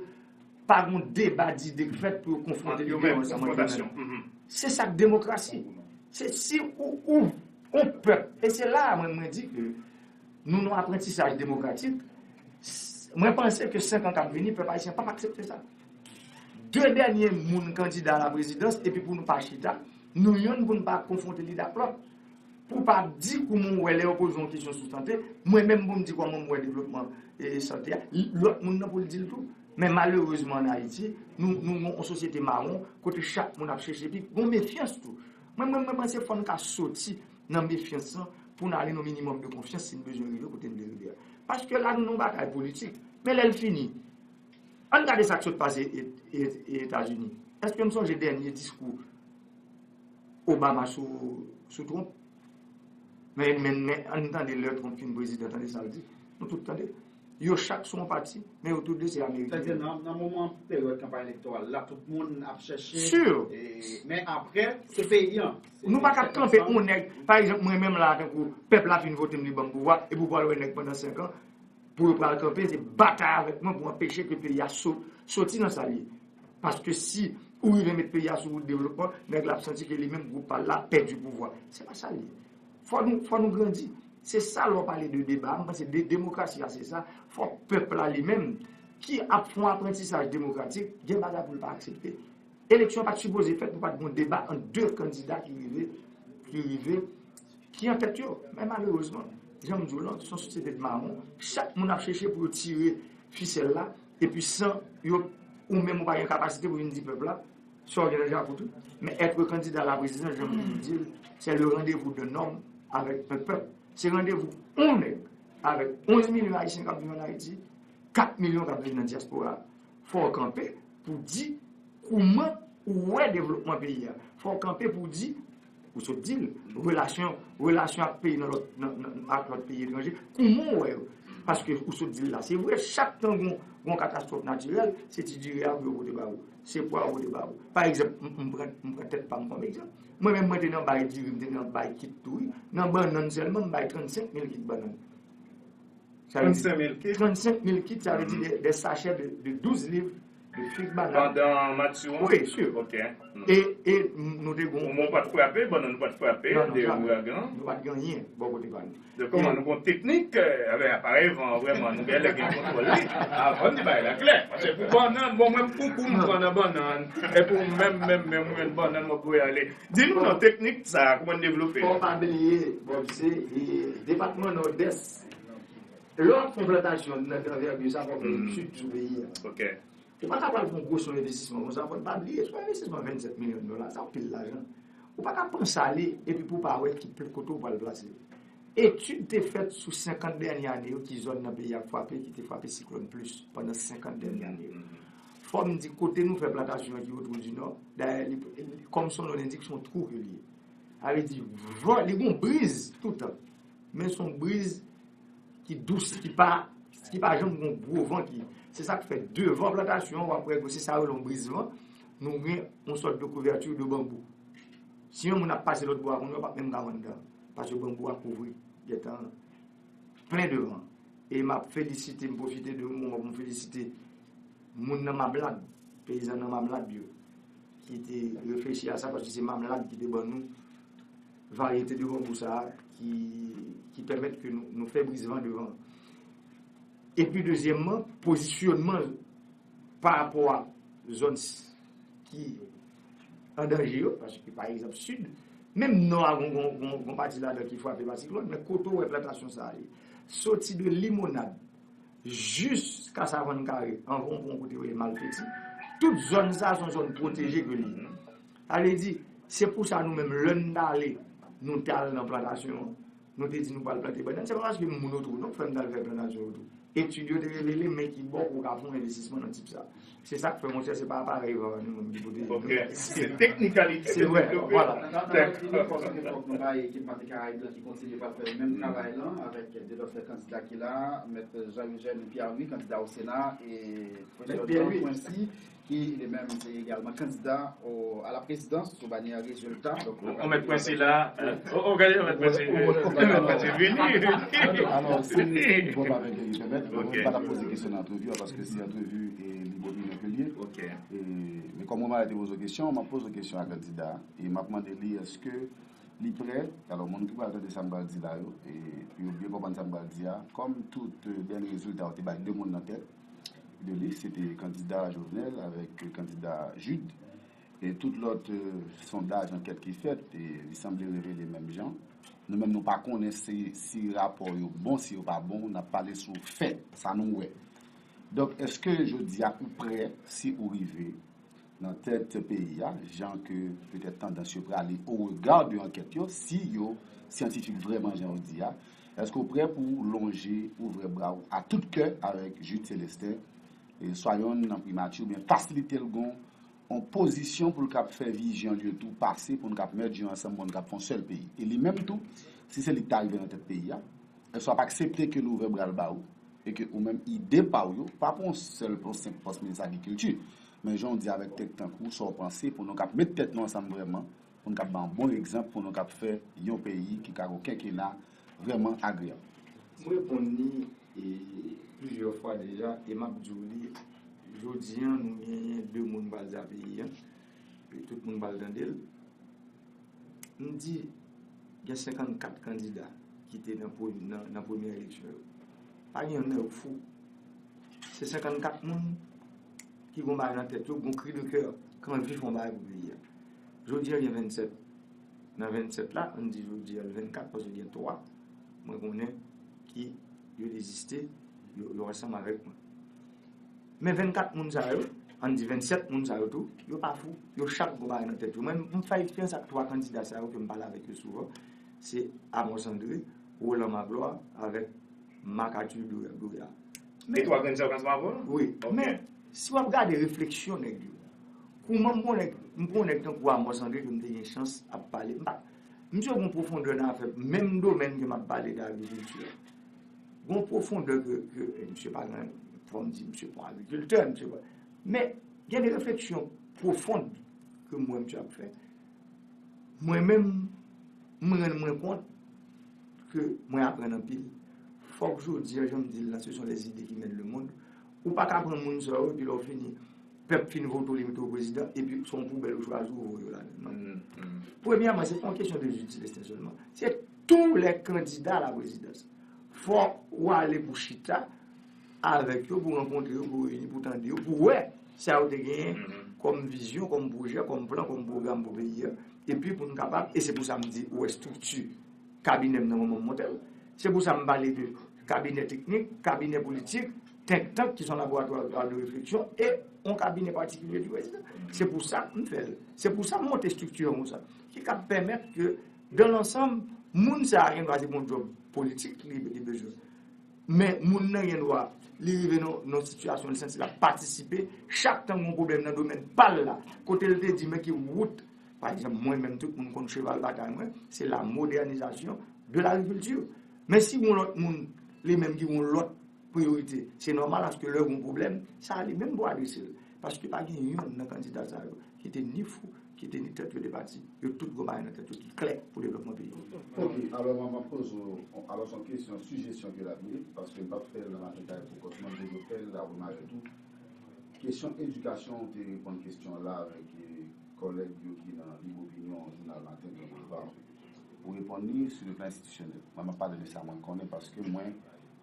pa gen deba dide k fèt pou yo konfwonte lide yo ansanm an. Se sa k demokrasi. Se si ou, ou, yon pèp, e se la a mwen, mwen di ke nou nan aprantisaj demokratik, s-, mwen panse ke senk an k ap vini, pèp ayisyen p ap aksepte sa. De dènye moun kandida a la prezidans, epi pou nou pa chita, nou yonn pou nou pa konfwonte lide ak lòt. Pou pa di kòman w wè lè yo poze yon kesyon sou sante, mwen menm pou m di kòman m wè devlopman, e, sante a, lòt moun nan pou l di l tou. Men malerezman ann Ayiti, nou, nou gen yon sosyete mawon kote chak moun ap chèche pi, gen yon mefyans tou. Mwen, mwen, mwen panse fò n ka soti nan mefyans lan pou n ale nan yon minimòm de konfyans si n bezwen rive kote n vle rive a. Paske la nou nan yon batay politik. Men lè l fini, ann gade sa k sot pase E-, E-, E-, Etazini. Èske n sonje dènye diskou Obama sou, sou Trump? Men, men, men, ann tande lè Trump fin prezidan, tande sa l di. Nou tout tande. Yo chak sou yon pati, men yo tou de se Ameriken. Sètènman, nan, nan moman peryòd kanpay elektoral la, tout moun ap chèche, e, men apre, se peyi an. Nou pa ka kanpe yon nèg, pa egzanp, mwen menm la, tankou pèp la fin vote m, li ban m pouvwa, epi w pral wè nèg pandan senk an, pou yo pral kanpe, se batay avèk mwen pou anpeche ke peyi a so-, soti nan sa l ye. Paske si ou rive met peyi a sou wout devlopman, nèg la ap santi ke li menm, gwoup pa l la, pèdi pouvwa. Se pa sa l ye. Fò nou, fò nou grandi. Se sa lè w pale de deba, m panse de demokrasi a se sa. Fò pèp la li menm, ki ap fè yon aprantisaj demokratik, gen bagay pou l pa aksepte. Eleksyon pa t sipoze fèt pou pa t gen yon deba ant de kandida ki rive, ki rive, ki an tèt yo. Men malerezman, jan m di w lan, se yon sosyete de mawon. Chak moun ap chèche pou yo tire fisèl la, epi san yo, ou menm ou pa gen kapasite pou vin di pèp la, sa w gen nan jako tou. Men être candidat à la présidence, jan m toujou di l, c'est le rendez-vous d'un homme avec un peuple. Se randevou yon nèg avèk onz milyon Ayisyen k ap viv ann Ayiti, kat milyon k ap viv nan dyaspora a. Fò w kanpe pou di kòman ou wè devlopman peyi a. Fò w kanpe pou di, ou sot di l, relasyon, relasyon ak peyi nan lòt, nan, nan, ak lòt peyi etranje, kòman w wè yo? Paske ou sot di l la, se vre, chak tan gon, Gon katastwòf natirèl, se ti diri a pou yo pote ba ou. Se pwa yo pote ba ou. Pa egzanp, m, m pran, m pran tèt pa m kòm egzanp. Mwen menm, mwen te nan bay diri, m te nan bay kit tou, wi. Nan bannann sèlman, m bay trannsenk mil kit bannann. Sa vle di, trannsenk mil kit? Trannsenk mil kit, sa vle di de, de sachè de, de douz liv de fig bannann. Pandan match yo an? Wi, si. Ok. E, e nou te gon... Ou pa t frape, bannann ou pa t frape, de ouragan? Non, non, jamè. Nou pa t gen anyen bò kote pa nou. Donk, kòman nou gon teknik, eh, avè aparèy van an, vrèman, nou genlè gen kontwòl li, avan n di bagay la klè. Paske pou bannann, bon, mwen, m koukou, m pran nan bannann, epi w menm, menm, menm, ou jwenn bannann, w ap voye ale. Di nou non, teknik sa, kòman n devlope? Fò w pa bliye, Bob, se, e, depatman Nòdès, lè w ap fè yon plantasyon nan gran anvèbi sa, fò w fè etid sou peyi a. Ok. Ou pa ka pral fè yon gwo sou envestisman konsa, fò n pa bliye, se yon envestisman vennsenk milyon dola, se anpil lajan. Ou pa ka panse ale epi pou w pa wè ki pl-, kote w pral plase. Etid te fèt sou senkant dènye ane yo, ki zòn nan peyi a k frape, ki te frape siklòn plis pandan senkant dènye ane yo. Fò m di kote nou fè plantasyon an ki Wotwou di Nò, dayè, li, li, kòm son non endik, se yon twou ke li ye. Sa vle di, van, li gon briz toutan. Men se yon briz ki dous, ki pa, ki pa janm gon gwo van ki. Se sa k fè devan plantasyon an, w ap wè, se sa yo rele yon briz van, nou gen yon sòt de kouvèti de banbou. Si yon moun ap pase lòt bò a, kounye a, w p ap menm ka wè anndan, paske banbou a kouvri, gentan plen de van. E m ap felisite, m pwofite de yon moman pou m felisite moun nan Mamlad, peyizan nan Mamlad yo, ki te reflechi a sa, paske se Mamlad ki te ban nou varyete de banbou sa a ki, ki pèmèt ke nou, nou fè briz van devan. Epi dezyèmman, pozisyonman pa rapò a zòn s-, ki an danje yo, paske pa egzanp sid, menm nò a gon, gon, gon, gon pati ladan ki frape pa siklòn, men kote w wè plantasyon sa a ye? Soti de Limonad jiska Savann Kare, anvan w pran kote yo rele Malfeti, tout zòn sa a se yon zòn pwoteje ke li ye. Sa vle di, se pou sa nou menm, lè n t ale, nou t al nan plantasyon an, nou te di nou pral plante bannann, se pa paske m moun Wotwou non k fè m t al fè plantasyon Wotwou. Etid yo te revele men ki bò pou w ka fè yon envestisman nan tip sa. Se sa k fè, monchè, se pa aparèy van an, nou menm ki pote. Ok, se teknikalite. Se vre, vwala. Dakò. Fòk nou bay ekip Maten Karayib la ki kontinye pral fè menm travay lan avèk de lòt kandida ki la, Mèt Jean Eugène Pierre Louis, kandida o Sena, e Fredjordan Pwensi, ki li menm se egalman kandida o, a la prezidans sou banyè Rezilta. Donk, o, Mèt Pwensi la, o, o, gade, Mèt Pwensi, Mèt Pwensi vini. Alò, si Bob avèk li pèmèt, mwen pa t ap poze kesyon nan antrevi a, paske se antrevi e Libre Opinion ke l ye. E, men kòm Romare te poze w kesyon, m ap poze w kesyon a kandida a, e m ap mande li, èske li prè, alò, moun ki pral tande sa m pral di la yo, e pou yo byen konprann sa m pral di a, kòm tout, e, dènye rezilta yo te bay de moun nan tèt, de lis, se te kandida Jovenel avèk kandida Jude. E tout lòt, e, sondaj, ankèt ki fèt, e li sanble revele menm jan. Nou menm, nou pa konnen si, si rapò yo bon, si yo pa bon, n ap pale sou fè, sa nou wè. Donk, èske jodi a ou prè, si ou rive nan tèt peyi a, jan ke petèt tandans yo prale au regard de ankèt yo, si yo syantifik vrèman jan yo di a, èske w prè pou w lonje ouvè bra w a tout kè avèk Jude Célestin, e swa yonn nan primati oubyen fasilite l gon yon pozisyon pou l kab fè vizyon l yo tou pase, pou n kab mèt jwe ansanm, pou n kab fè yon sèl peyi? E li menm tou, si se li k ta rive nan tèt peyi a, èske w ap aksepte ke l ouvè bra l ba ou? E ke ou menm ide pa w yo, pa pou yon sèl, pou yon senp pòs minis agrikilti, men jan w di avèk tèt tankou, sa w panse pou nou kab met tèt nou ansanm vrèman, pou nou kab bay yon bon egzanp, pou nou kab fè yon peyi ki ka gen yon kenkena vrèman agreyab. M reponn li, e, plizyè fwa deja, e m ap di w li, jodi a, nou genyen de moun pral di a peyi a, e tout moun pral tande l. M di, gen senkannkat kandida ki te nan premye, nan, nan premye eleksyon yo. Pa gen youn nan yo k fou. Se senkannkat moun ki gon bagay nan tèt yo, gon kri de kè, ki anvi fè yon bagay pou peyi a. Jodi a, gen vennsèt. Nan vennsèt la, ann di jodi a, l venkat, paske gen twa, mwen konnen ki yo deziste, yo, yo ansanm avèk mwen. Men vennkat moun sa yo, ann di vennsèt moun sa yo tou, yo pa fou. Yo chak gon bagay nan tèt yo. Mwen, m fè eksperyans ak twa kandida sa yo ke m pale avèk yo souvan. Se Amos André, Roland Magloire avèk Marc Arthur Brouillard. Se twa kandida w k ansanm avè w? Wi. Ok. Men, si w ap gade refleksyon nèg yo, kouman m gon nèg, m gon nèg tankou Amos André ke m te gen chans ap pale. M pa, misye gon pwofondè nan afè, menm domèn ke m ap pale de agrikilti a. Gon pwofondè ke, ke, eh, misye pa gen Bon, m di, misye pa yon agrikiltè, misye pa. Men, gen de refleksyon pwofon ke m wè misye ap fè. Mwen menm, mwen rann mwen kont ke mwen aprann anpil. Fòk jodi a, jan m di l la, ce sont les idées qui mènent le monde. Ou pa ka pran moun sa yo, epi lè w fini, pèp fin vote w, li mete w prezidan, epi se yon poubèl ou chwazi ou voye yo ladan. Non. Premyèman, se pa yon kesyon de Jude Célestin sèlman. Se tous les candidats à la présidence. Fòk ou ale pou chita avèk yo, pou rankontre yo, pou reyini, pou tande yo, pou wè sa yo te genyen kòm vizyon, kòm pwojè, kòm plan, kòm pwogram pou peyi a. Epi pou n kapab, e se pou sa m di, ou wè estrikti kabinè m nan moman m monte l. Se pou sa m pale de kabinè teknik, kabinè politik, think tank, ki se yon laboratwa de refleksyon, e yon kabinè patikilye di prezidan. Se pou sa m fè l. Se pou sa m monte estrikti an konsa, ki kab pèmèt ke, dans l'ensemble, moun sa a gen dwa se bon djòb politik li, li bezwen. Men moun nan gen dwa, li rive nan, nan sitiyasyon, li santi l ap patisipe, chak tan gen yon pwoblèm nan domèn pa l la, kote l te di, men ki wout, pa egzanp, mwen menm, tout moun konn cheval batay mwen, se la modernizasyon de lagrikilti. Men si yon lòt moun, li menm ki yon lòt priyorite, se nòmal aske lè yon pwoblèm, sa li menm pou adrese l. Paske pa gen youn nan kandida sa yo ki te ni fou, ki te ni tèt yo de pati. Yo tout gon bagay nan tèt yo ki klè pou devlopman peyi a. Ok, alò mwen, m ap poze w, alò se yon kesyon, sijesyon ke l ap ye, paske m p ap fè l nan maten kay pou kòt mwen, m toujou fè l, apre m avè tou. Kesyon edikasyon, ou te reponn kesyon an la avèk eh, kòlèg yo ki nan Libre Opinion, jounal maten, Gran Boulva. Ou reponn li sou le plan enstitisyonèl. Mwen, m ap pale de sa mwen konnen paske mwen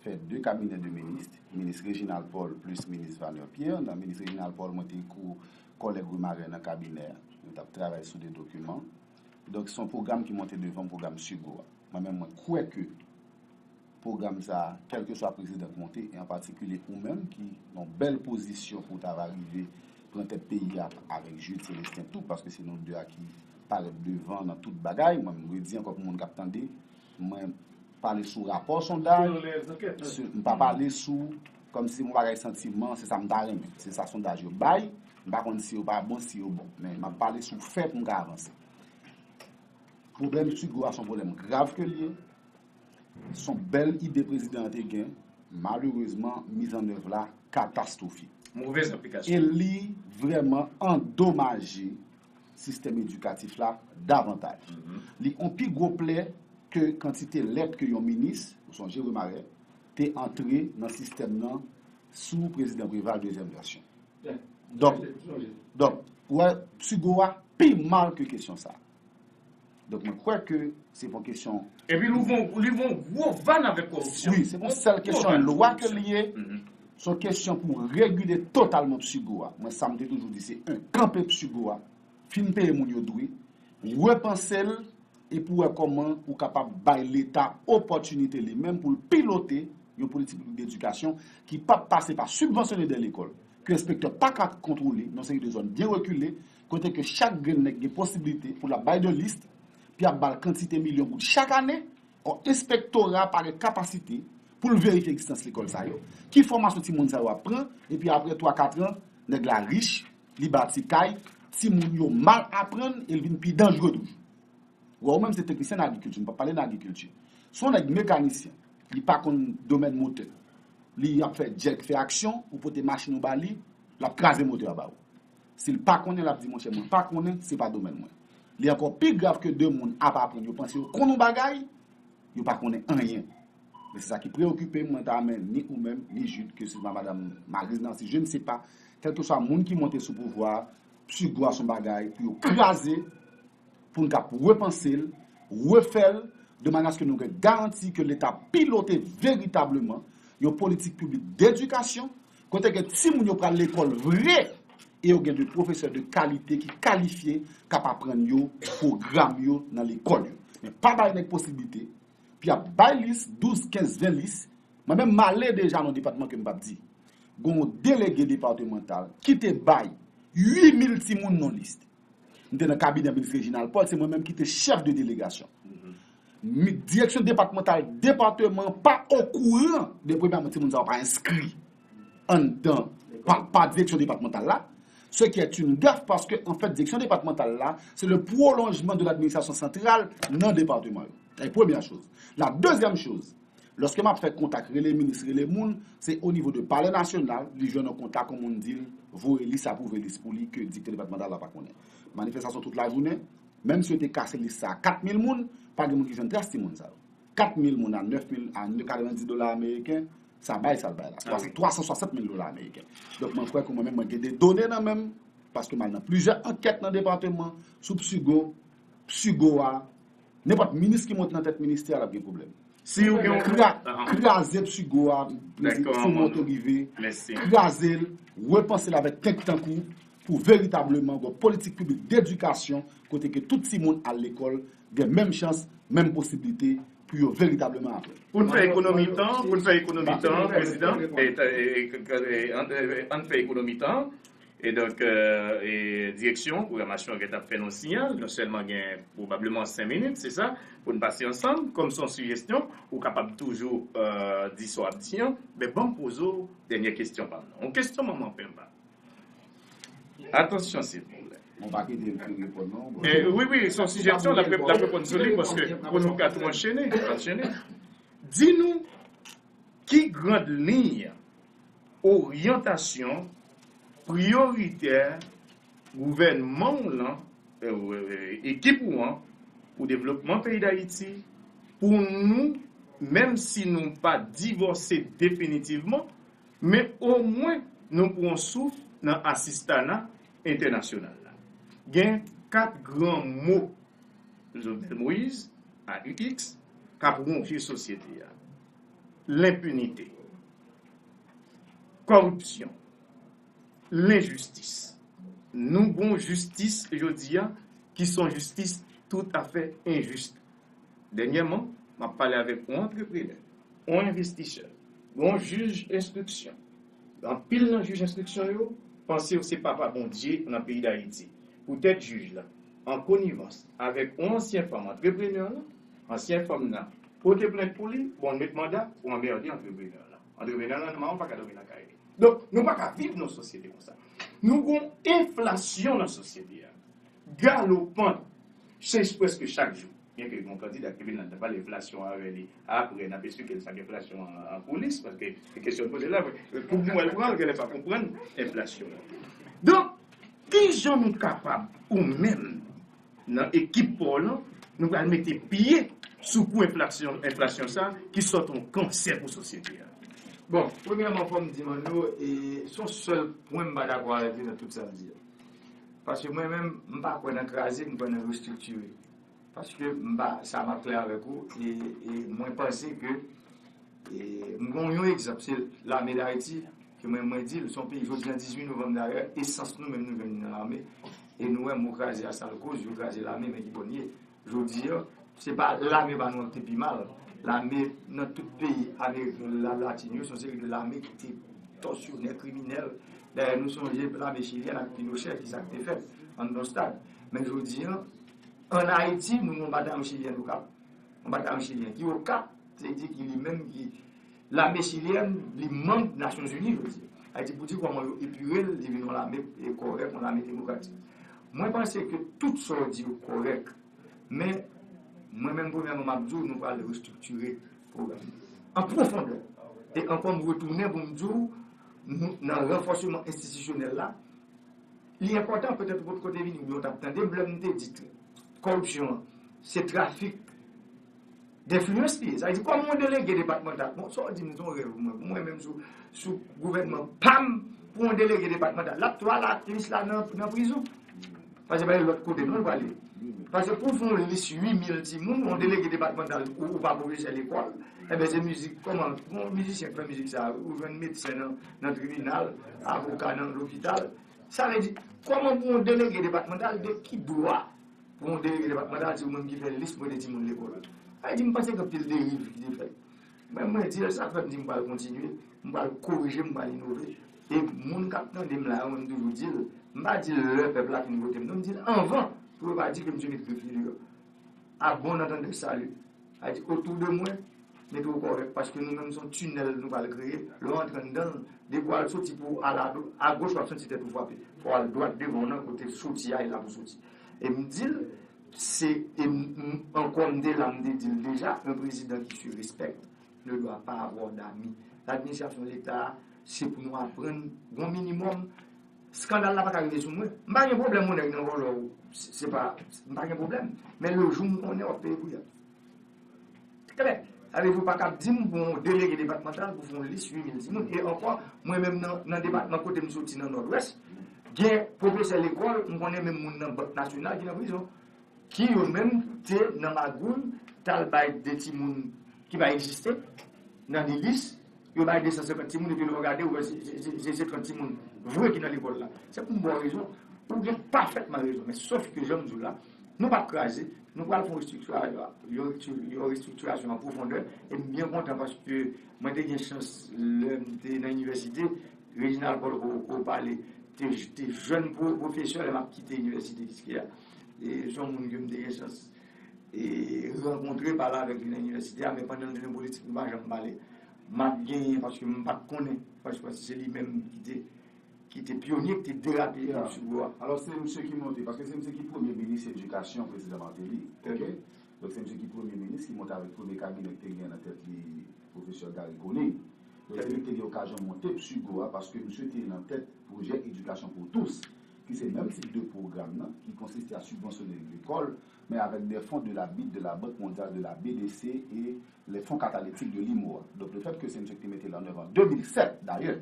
fè de kabinè de minis, minis Reginald Paul plis minis Vanner Pierre. Nan minis Reginald Paul, mwen te kou kòlèg Remarais nan kabinè a. Nou t ap travay sou de dokiman. Donk, se yon pwogram ki monte devan pwogram Sugo a. Mwen menm, mwen kwè ke pwogram sa a, kèlkeswa prezidan k monte, e an patikilye ou menm ki nan yon bèl pozisyon pou w ta va rive pran tèt peyi a avèk Jude Célestin tou, paske se nou de a ki parèt devan nan tout bagay. Mwen, m redi ankò pou moun k ap tande, mwen pale sou rapò sondaj, m pa pale sou kòmsi se yon bagay santiman, se sa m ta renmen. Se sa sondaj yo bay, m pa konn si yo pa bon, si yo bon. Men m ap pale sou fè pou m ka avanse. Pwoblèm Sugo a se yon pwoblèm grav ke l ye. Se yon bèl ide prezidan an te gen. Malerezman, mizannèv la katastwofik. Movez aplikasyon. E li vrèman andomaje sistèm edikatif la davantaj. Li yon pi gwo plè ke kantite lèt ke yon minis, ou sonje Remarais, te antre nan sistèm nan sou prezidan Preval dezyèm vèsyon. Donk, donk, ou wè, Sugo a pi mal ke kesyon sa. Donk, mwen kwè ke se pa yon kesyon. Epi li voye yon gwo vàn avèk koripsyon. Wi, se pa yon sèl kesyon lwa ke li ye. Se yon kesyon pou regile totalman Sugo a. Mwen, sa m te toujou di, se en, kanpe Sugo a, fin peye moun yo dwe, repanse l, e pou wè kòman ou kapab bay Leta opòtinite li menm pou l pilote yon politik piblik dedikasyon ki p ap pase pa sibvansyone de lekòl, ke enspektè pa ka kontwole nan seri de zòn byen rekile, kote ke chak grenn nèg gen posiblite pou l ap bay de lis, pi ap ba l kantite milyon goud chak ane, ò enspektora pa gen kapasite pou l verifye egzistans lekòl sa yo, ki fòmasyon timoun sa yo ap pran, epi apre twa kat an, nèg la rich, li bati kay, timoun yo mal aprann e l vin pi danjre toujou. Wè, ou menm se teknisyen nan agrikilti, m p ap pale nan agrikilti. Se yon nèg mekanisyen, li pa konn domèn motè. Li ap fè djèk, fè aksyon, ou pote machin ou ba li, l ap kraze motè a ba ou. Si l pa konnen, l ap di, monchè, mwen pa konnen, se pa domèn mwen. Li ankò pi grav ke de moun ap aprann, yo panse yo konn yon bagay, yo pa konnen anyen. Men se sa ki preyokipe m, mwen ta renmen ni ou menm, ni Jude, ke se pa madanm Maryse Narcisse, je ne sais pas, kèlkeswa moun ki monte sou pouvwa a, Sugo a se yon bagay pou yo kraze, pou n kab repanse l, refè l, de manyè aske nou gen garanti ke Leta pilote veritableman yon politik piblik dedikasyon, kote ke timoun yo pral lekòl vre, e yo gen de pwofesè de kalite ki kalifye, k ap aprann yo pwogram yo nan lekòl yo. Men pa bay nèg posiblite, pi ap bay lis, douz, kenz, ven lis. Mwen menm, m ale deja nan depatman ke m p ap di. Gen yon delege depatmantal ki te bay uit mil timoun nan lis. M te nan kabinè minis Reginald Paul, se mwen menm ki te chèf de delegasyon. Mi-, direksyon depatmantal depatman an pa okouran de premyèman timoun sa yo pa enskri anndan pa, pa direksyon depatmantal la. Ce qui est une gaffe, paske, anfèt, direksyon depatmantal la, se le prolonjman de ladministrasyon santral nan depatman yo. Sa se premyè choz. La dezyèm choz, Lòske m ap fè kontak, rele minis, rele moun, se o nivo de Palè Nasyonal, li jwenn yon kontak, yon moun di l, voye lis, apwouve lis pou li, ke direktè depatmantal la pa konnen. Manifestasyon tout lajounen, menm si yo te kase lis sa a kat mil moun, pa gen moun ki jwenn tras timoun sa yo. Kat mil moun a nèf mil, a katrevenndis dola ameriken, sa bay sa l bay la. Twa san swasant mil dola ameriken. Donk, mwen kwè ke mwen menm, mwen gen de done nan men m, paske m al nan plizyè ankèt nan depatman, sou Psigo, Psigo a, nenpòt minis ki monte nan tèt ministè a, l ap gen pwoblèm. Si ou gen yon Kra-, ahan. Kraze Psigo a, Dakò, sou mwen. Moto rive, Mèsi. Kraze l, repanse l avèk tank tankou, pou veritableman gen politik piblik dedikasyon, kote ke tout timoun al lekòl, gen menm chans, menm posiblite, pou yo veritableman aprann. Pou n fè ekonomi tan, pou n fè ekonomi tan, prezidan, e, e, e, e, ann, e, ann fè ekonomi tan. E donk, e, e, direksyon pwogramasyon gentan ap fè nou siyal, nou sèlman gen pwobableman senk minit, se sa, pou n pase ansanm. Kòm se yon sijesyon, ou kapab toujou, e, di sa w ap di an, men ban m poze w dènyè kesyon pa m nan. Yon kesyon manman penba. Atansyon, silvouplè. Bon, pa kite m fin reponn, non. E, wi, wi, se yon sijesyon, l ap, l ap reponn sou li, paske pou nou ka tou anchene, anchene. Di nou, ki gran liy oryantasyon priyoritè gouvènman w lan, e, e, ekip ou an, pou devlopman peyi Dayiti, pou nou, menm si nou pa divòse definitivman, men omwen nou pran souf nan asistana entènasyonal la. Gen kat gran mo Jovenel Moïse, A U X, k ap wonje sosyete a. Lenpinite, kòripsyon, lenjistis. Nou gon jistis jodi a ki se yon jistis toutafè enjis. Dènyèman, m ap pale avèk yon antreprenè, yon envestisè, yon jij enstriksyon. Anpil nan jij enstriksyon yo panse yo se papa Bondye nan peyi Dayiti. Poutèt jij la, an konivans avèk yon ansyen fanm antreprenè lan, ansyen fanm nan pote plent pou li, bon, l met manda pou anmède antreprenè lan. Antreprenè lan nan mawon pa ka dòmi lakay li. Donk, nou pa ka viv nan yon sosyete konsa. Nou gon enflasyon nan sosyete a. Galopan, se prèske chak jou. Byenke gon kandida ki vin la, n ap pale enflasyon avè li. Apre, n ap esplike l sa k enflasyon an, an koulis, paske se kesyon n poze la, pou nou wè l pran, genlè pa konprann enflasyon an. Donk, kijan nou kapab, ou menm, nan ekip pa w lan, nou pral mete pye sou kou enflasyon, enflasyon sa ki sòt yon kansè pou sosyete a. Bon, premyèman, fò m di Manno, e se yon sèl pwen m pa dakò avèk li nan tout sa l di a. Paske mwen menm, m pa kwè nan kraze, m kwè nan restriktire. Paske m pa, sa m ap klè avèk ou, e, e mwen panse ke E, m gon yon egzanp, se Lame Dayiti, ke mwen, mwen di l, se yon peyi, jodi a dizuit novanm dayè, esans nou menm nou jwenn nan lame, e nou wè mo kraze a sa l koz, yo kraze lame, men ki bò n ye. Jodi a, se pa lame ba nou an ki te pi mal. Lame nan tout peyi Amerik la, Latin yo, se yon seri de lame ki te tòsyonè, kriminèl. Dayè, nou sonje lame chilyèn ak Pinochè, ki sa k te fèt, ann nan stad. Men jodi a, ann Ayiti, nou gon batay chilyen Okap. Yon batay chilyen ki Okap, se di ki li menm ki lame chilyèn, li manm Nasyonzini jodi. Sa vle di pou di kòman yo epire l, li vin yon lame, e, kòrèk, yon lame demokratik. Mwen panse ke tout sa w di yo kòrèk, men mwen menm premyèman m ap di w, nou pral restriktire pwogram nan an pwofondè. E ankò m retounen pou m di w, nou, nan ranfòsman enstitisyonèl la, li enpòtan, petèt ou potko te vini, oubyen ou t ap tande m lè m te di ke kòripsyon an, se trafik denfliyans li ye. Sa vle di, kòm yon delege depatmantal, bon, sa w di m se yon rèv mwen, pou mwen menm sou, sou gouvènman pa m, pou yon delege depatmantal, l ap twal aktivis la nan, nan prizon. Paske pa gen lòt kote non l prale. Paske pou w fè yon lis uit mil timoun, yon delege depatmantal, ou, ou pa pwofesè lekòl, enben se mizik, kòman, yon mizisyen k fè mizik sa, ou jwenn medsen nan, nan tribinal, avoka nan lopital. Sa vle di, kòman pou yon delege depatmantal, de ki dwa pou yon delege depatmantal, se ou menm ki fè lis pou mete timoun lekòl? Sa vle di, m panse gen anpil deriv ki te fèt. Men mwen di l, sa k fè m di m pral kontinye, m pral korije, m pral inove. E moun k ap tande m la yo, mwen m toujou di l, m pa di l lè pèp la fin vote m, non, m di l anvan, pou yo pa di ke m se met de fili yo. À bon entendeur, salut. Sa vle di, otou de mwen, mete w kòrèk, paske nou menm se yon tinèl nou pral kreye. Lè w antre anndan l, depi w al soti pou w al a, agoch, w ap santi tèt ou frape. Fò w al dwat devan w nan kote soti a, e la pou soti. E m di l, se, e m, m, ankò m te la, m te di l deja, un président qui se respecte, Ne doit pas avoir d'amis. Ladministrasyon Leta a, se pou nou aprann gon minimòm. Skandal la pa ka rive sou mwen. M pa gen pwoblèm, mon nèg, nan vòlò, se, se pa, m pa gen pwoblèm. Men le jou m konnen w ap peye pou y ap. Klè. Sa vle di ou pa ka di m pou yon delege depatmantal pou fè yon lis uit mil timoun. E ankò, mwen menm nan, nan depatman kote m soti nan Nòdwès, gen pwofesè lekòl, m konnen menm moun nan Bank Nasyonal ki nan prizon. Ki yo menm te nan magouy, t al bay de timoun ki pa egziste, nan de lis, yo bay de san senkant timoun, epi lè w gade, ou wè se, se, se, se, se trant timoun vre ki nan lekòl la. Se pou m ba w rezon, ou gen pafètman rezon. Men sòf ke jan m di w la, nou p ap kraze, nou pral fè yon restriktirasyon, yon restriktirasyon an pwofondè, e m byen kontan paske mwen te gen chans, lè m te nan inivèsite, Reginald Paul Ko-, Kopale te, te jèn pwo-, pwofesè lè m ap kite inivèsite Kiskeya. E se yon moun ke m te gen chans e rankontre, pale avèk li nan inivèsite a, men pandan l te nan politik, nou pa janm pale. M ap genyen, paske m pa t konnen, paske, paske se li menm ki te, ki te pyonye, ki te derape ekip Sigo a. Alò, se misye ki monte, paske se misye ki premye minis edikasyon prezidan Martelly, oke? Donk, se misye ki premye minis ki monte avèk premye kabinè ki te gen nan tèt li, pwofesè Garry Conille. Donk, se li ki te gen okazyon monte Sigo a, paske misye te nan tèt pwojè Éducation pour tous, ki se menm tip de pwogram nan, ki konsiste a sibvansyone lekòl, men avèk des fonds de la bid, de la Banque mondiale, de la B D C e les fonds catalytiques de l'IMO a. Donk, le fèt ke se misye ki te mete l an èv an de mil sèt, dayè,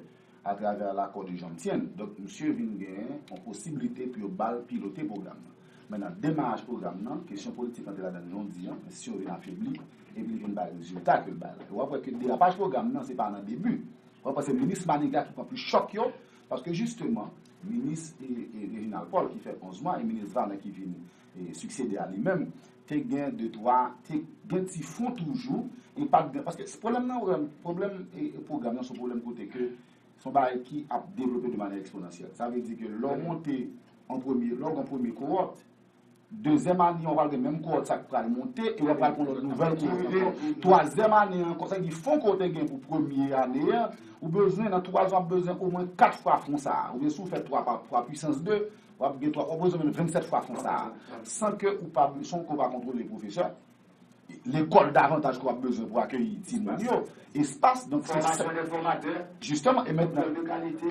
atravè l'accord de Jomtien. Donk, misye vin gen yon posiblite pou yo ba l pilote pwogram nan. Men nan demarach pwogram nan, kesyon politik antre ladan l, jan w di an, men si yo vin afebli, epi li vin bay rezilta ke l bay la. E w ap wè ke derapaj pwogram nan, se pa nan debi. W ap wè se minis Manigat ki pran plis chòk yo, paske jisteman, minis, e, e, Reginald Paul ki fè onz mwa, e minis Vanin ki vin, e, siksede a li menm, te gen de twa, te gen ti fon toujou, e pa t gen, paske pwoblèm nan, pwoblèm, e, e pwogram nan se yon pwoblèm kote ke se yon bagay ki ap devlope de manyè eksponansyèl. Sa vle di ke lè w monte an premye, lè w gen premye kowòt, dezyèm ane an, w pral gen menm kowòt sa k pral monte, e w pral gen yon lòt nouvèl kowòt ankò. Twazyèm ane an, konsa ki fon ke w te gen pou premye ane an, ou bezwen, nan twa zan, w ap bezwen omwen kat fwa fon sa a. Oubyen si w fè twa pa, twa pwisans de, w ap gen twa, w ap bezwen menm vennsèt fwa fon sa a. San ke ou pa, san ke w pa kontwole pwofesè. Lekòl davantaj ke w ap bezwen pou akeyi timoun yo, espas, donk se sa. Fòmasyon de fòmatè, jisteman, e mentnan,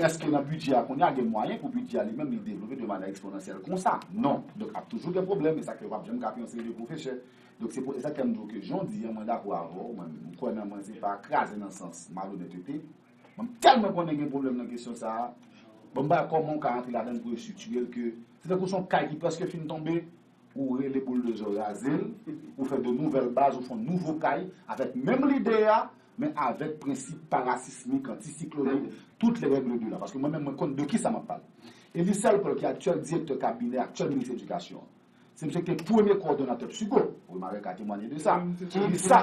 èske nan bidjè a kounye a gen mwayen pou bidjè a li menm li devlope de manyè eksponansyèl konsa? Non. Donk, ap toujou gen pwoblèm, e sa ke w p ap janm ka fè yon seri de pwofesè. Donk, se pou, e sa k fè m di w ke jan w di an, mwen dakò avè w, mwen, m kwè nan mwen, se pa kraze nan sans malonètete. Mwen, m tèlman konnen gen pwoblèm nan kesyon sa a. Bon, m pa wè kòman w ka rantre ladan l pou restriktire l, ke se tankou se yon kay ki prèske fin tonbe, ou rele bouldozè, w raze l, ou fè de nouvèl baz, ou fè yon nouvo kay, avèk menm lide a, men avèk prensip parasismik, antisiklonik, tout les règles de l'art. Paske mwen menm, mwen konn de kisa m ap pale. Elisèl Paul, ki aktyèl direktè kabinè aktyèl minis edikasyon an, se misye ki te premye kowòdonatè Psigo. Remarie ka temwanye de sa. Ki sa,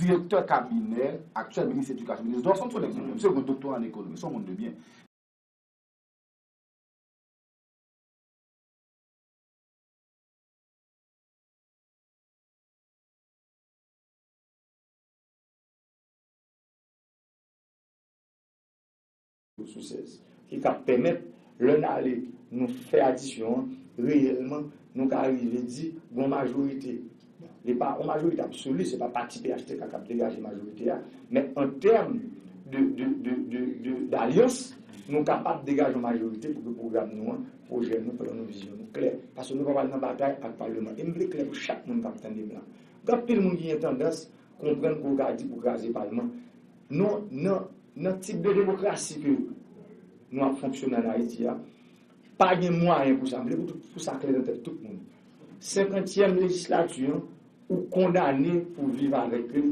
direktè kabinè aktyèl minis edikasyon, minis Dorson, se yon nèg de byen. Misye gen doktora an ekonomi, se yon moun de byen. Sou sèz, ki ka pèmèt, lè n ale, nou fè adisyon an, reyèlman, nou ka rive di gon majorite. Li pa yon majorite absoli, se pa pati P H T K k ap degaje majorite a, men an tèm de, de, de, de, de, d'alyans, nou kapab degaje yon majorite pou ke pwogram nou an, pwojè nou, plan nou, vizyon nou klè. Paske nou pa pral nan batay ak palman. E m vle klè pou chak moun k ap tande m la. Gen anpil moun ki gen tandans konprann ke w ka di pou kraze palman. Non, nan, nan tip de demokrasi ke nou ap fonksyone ann Ayiti a, pa gen mwayen pou sa. M vle pou tout, pou sa klè nan tèt tout moun. Senkantyèm lejislati an, ou kondane pou viv avèk li,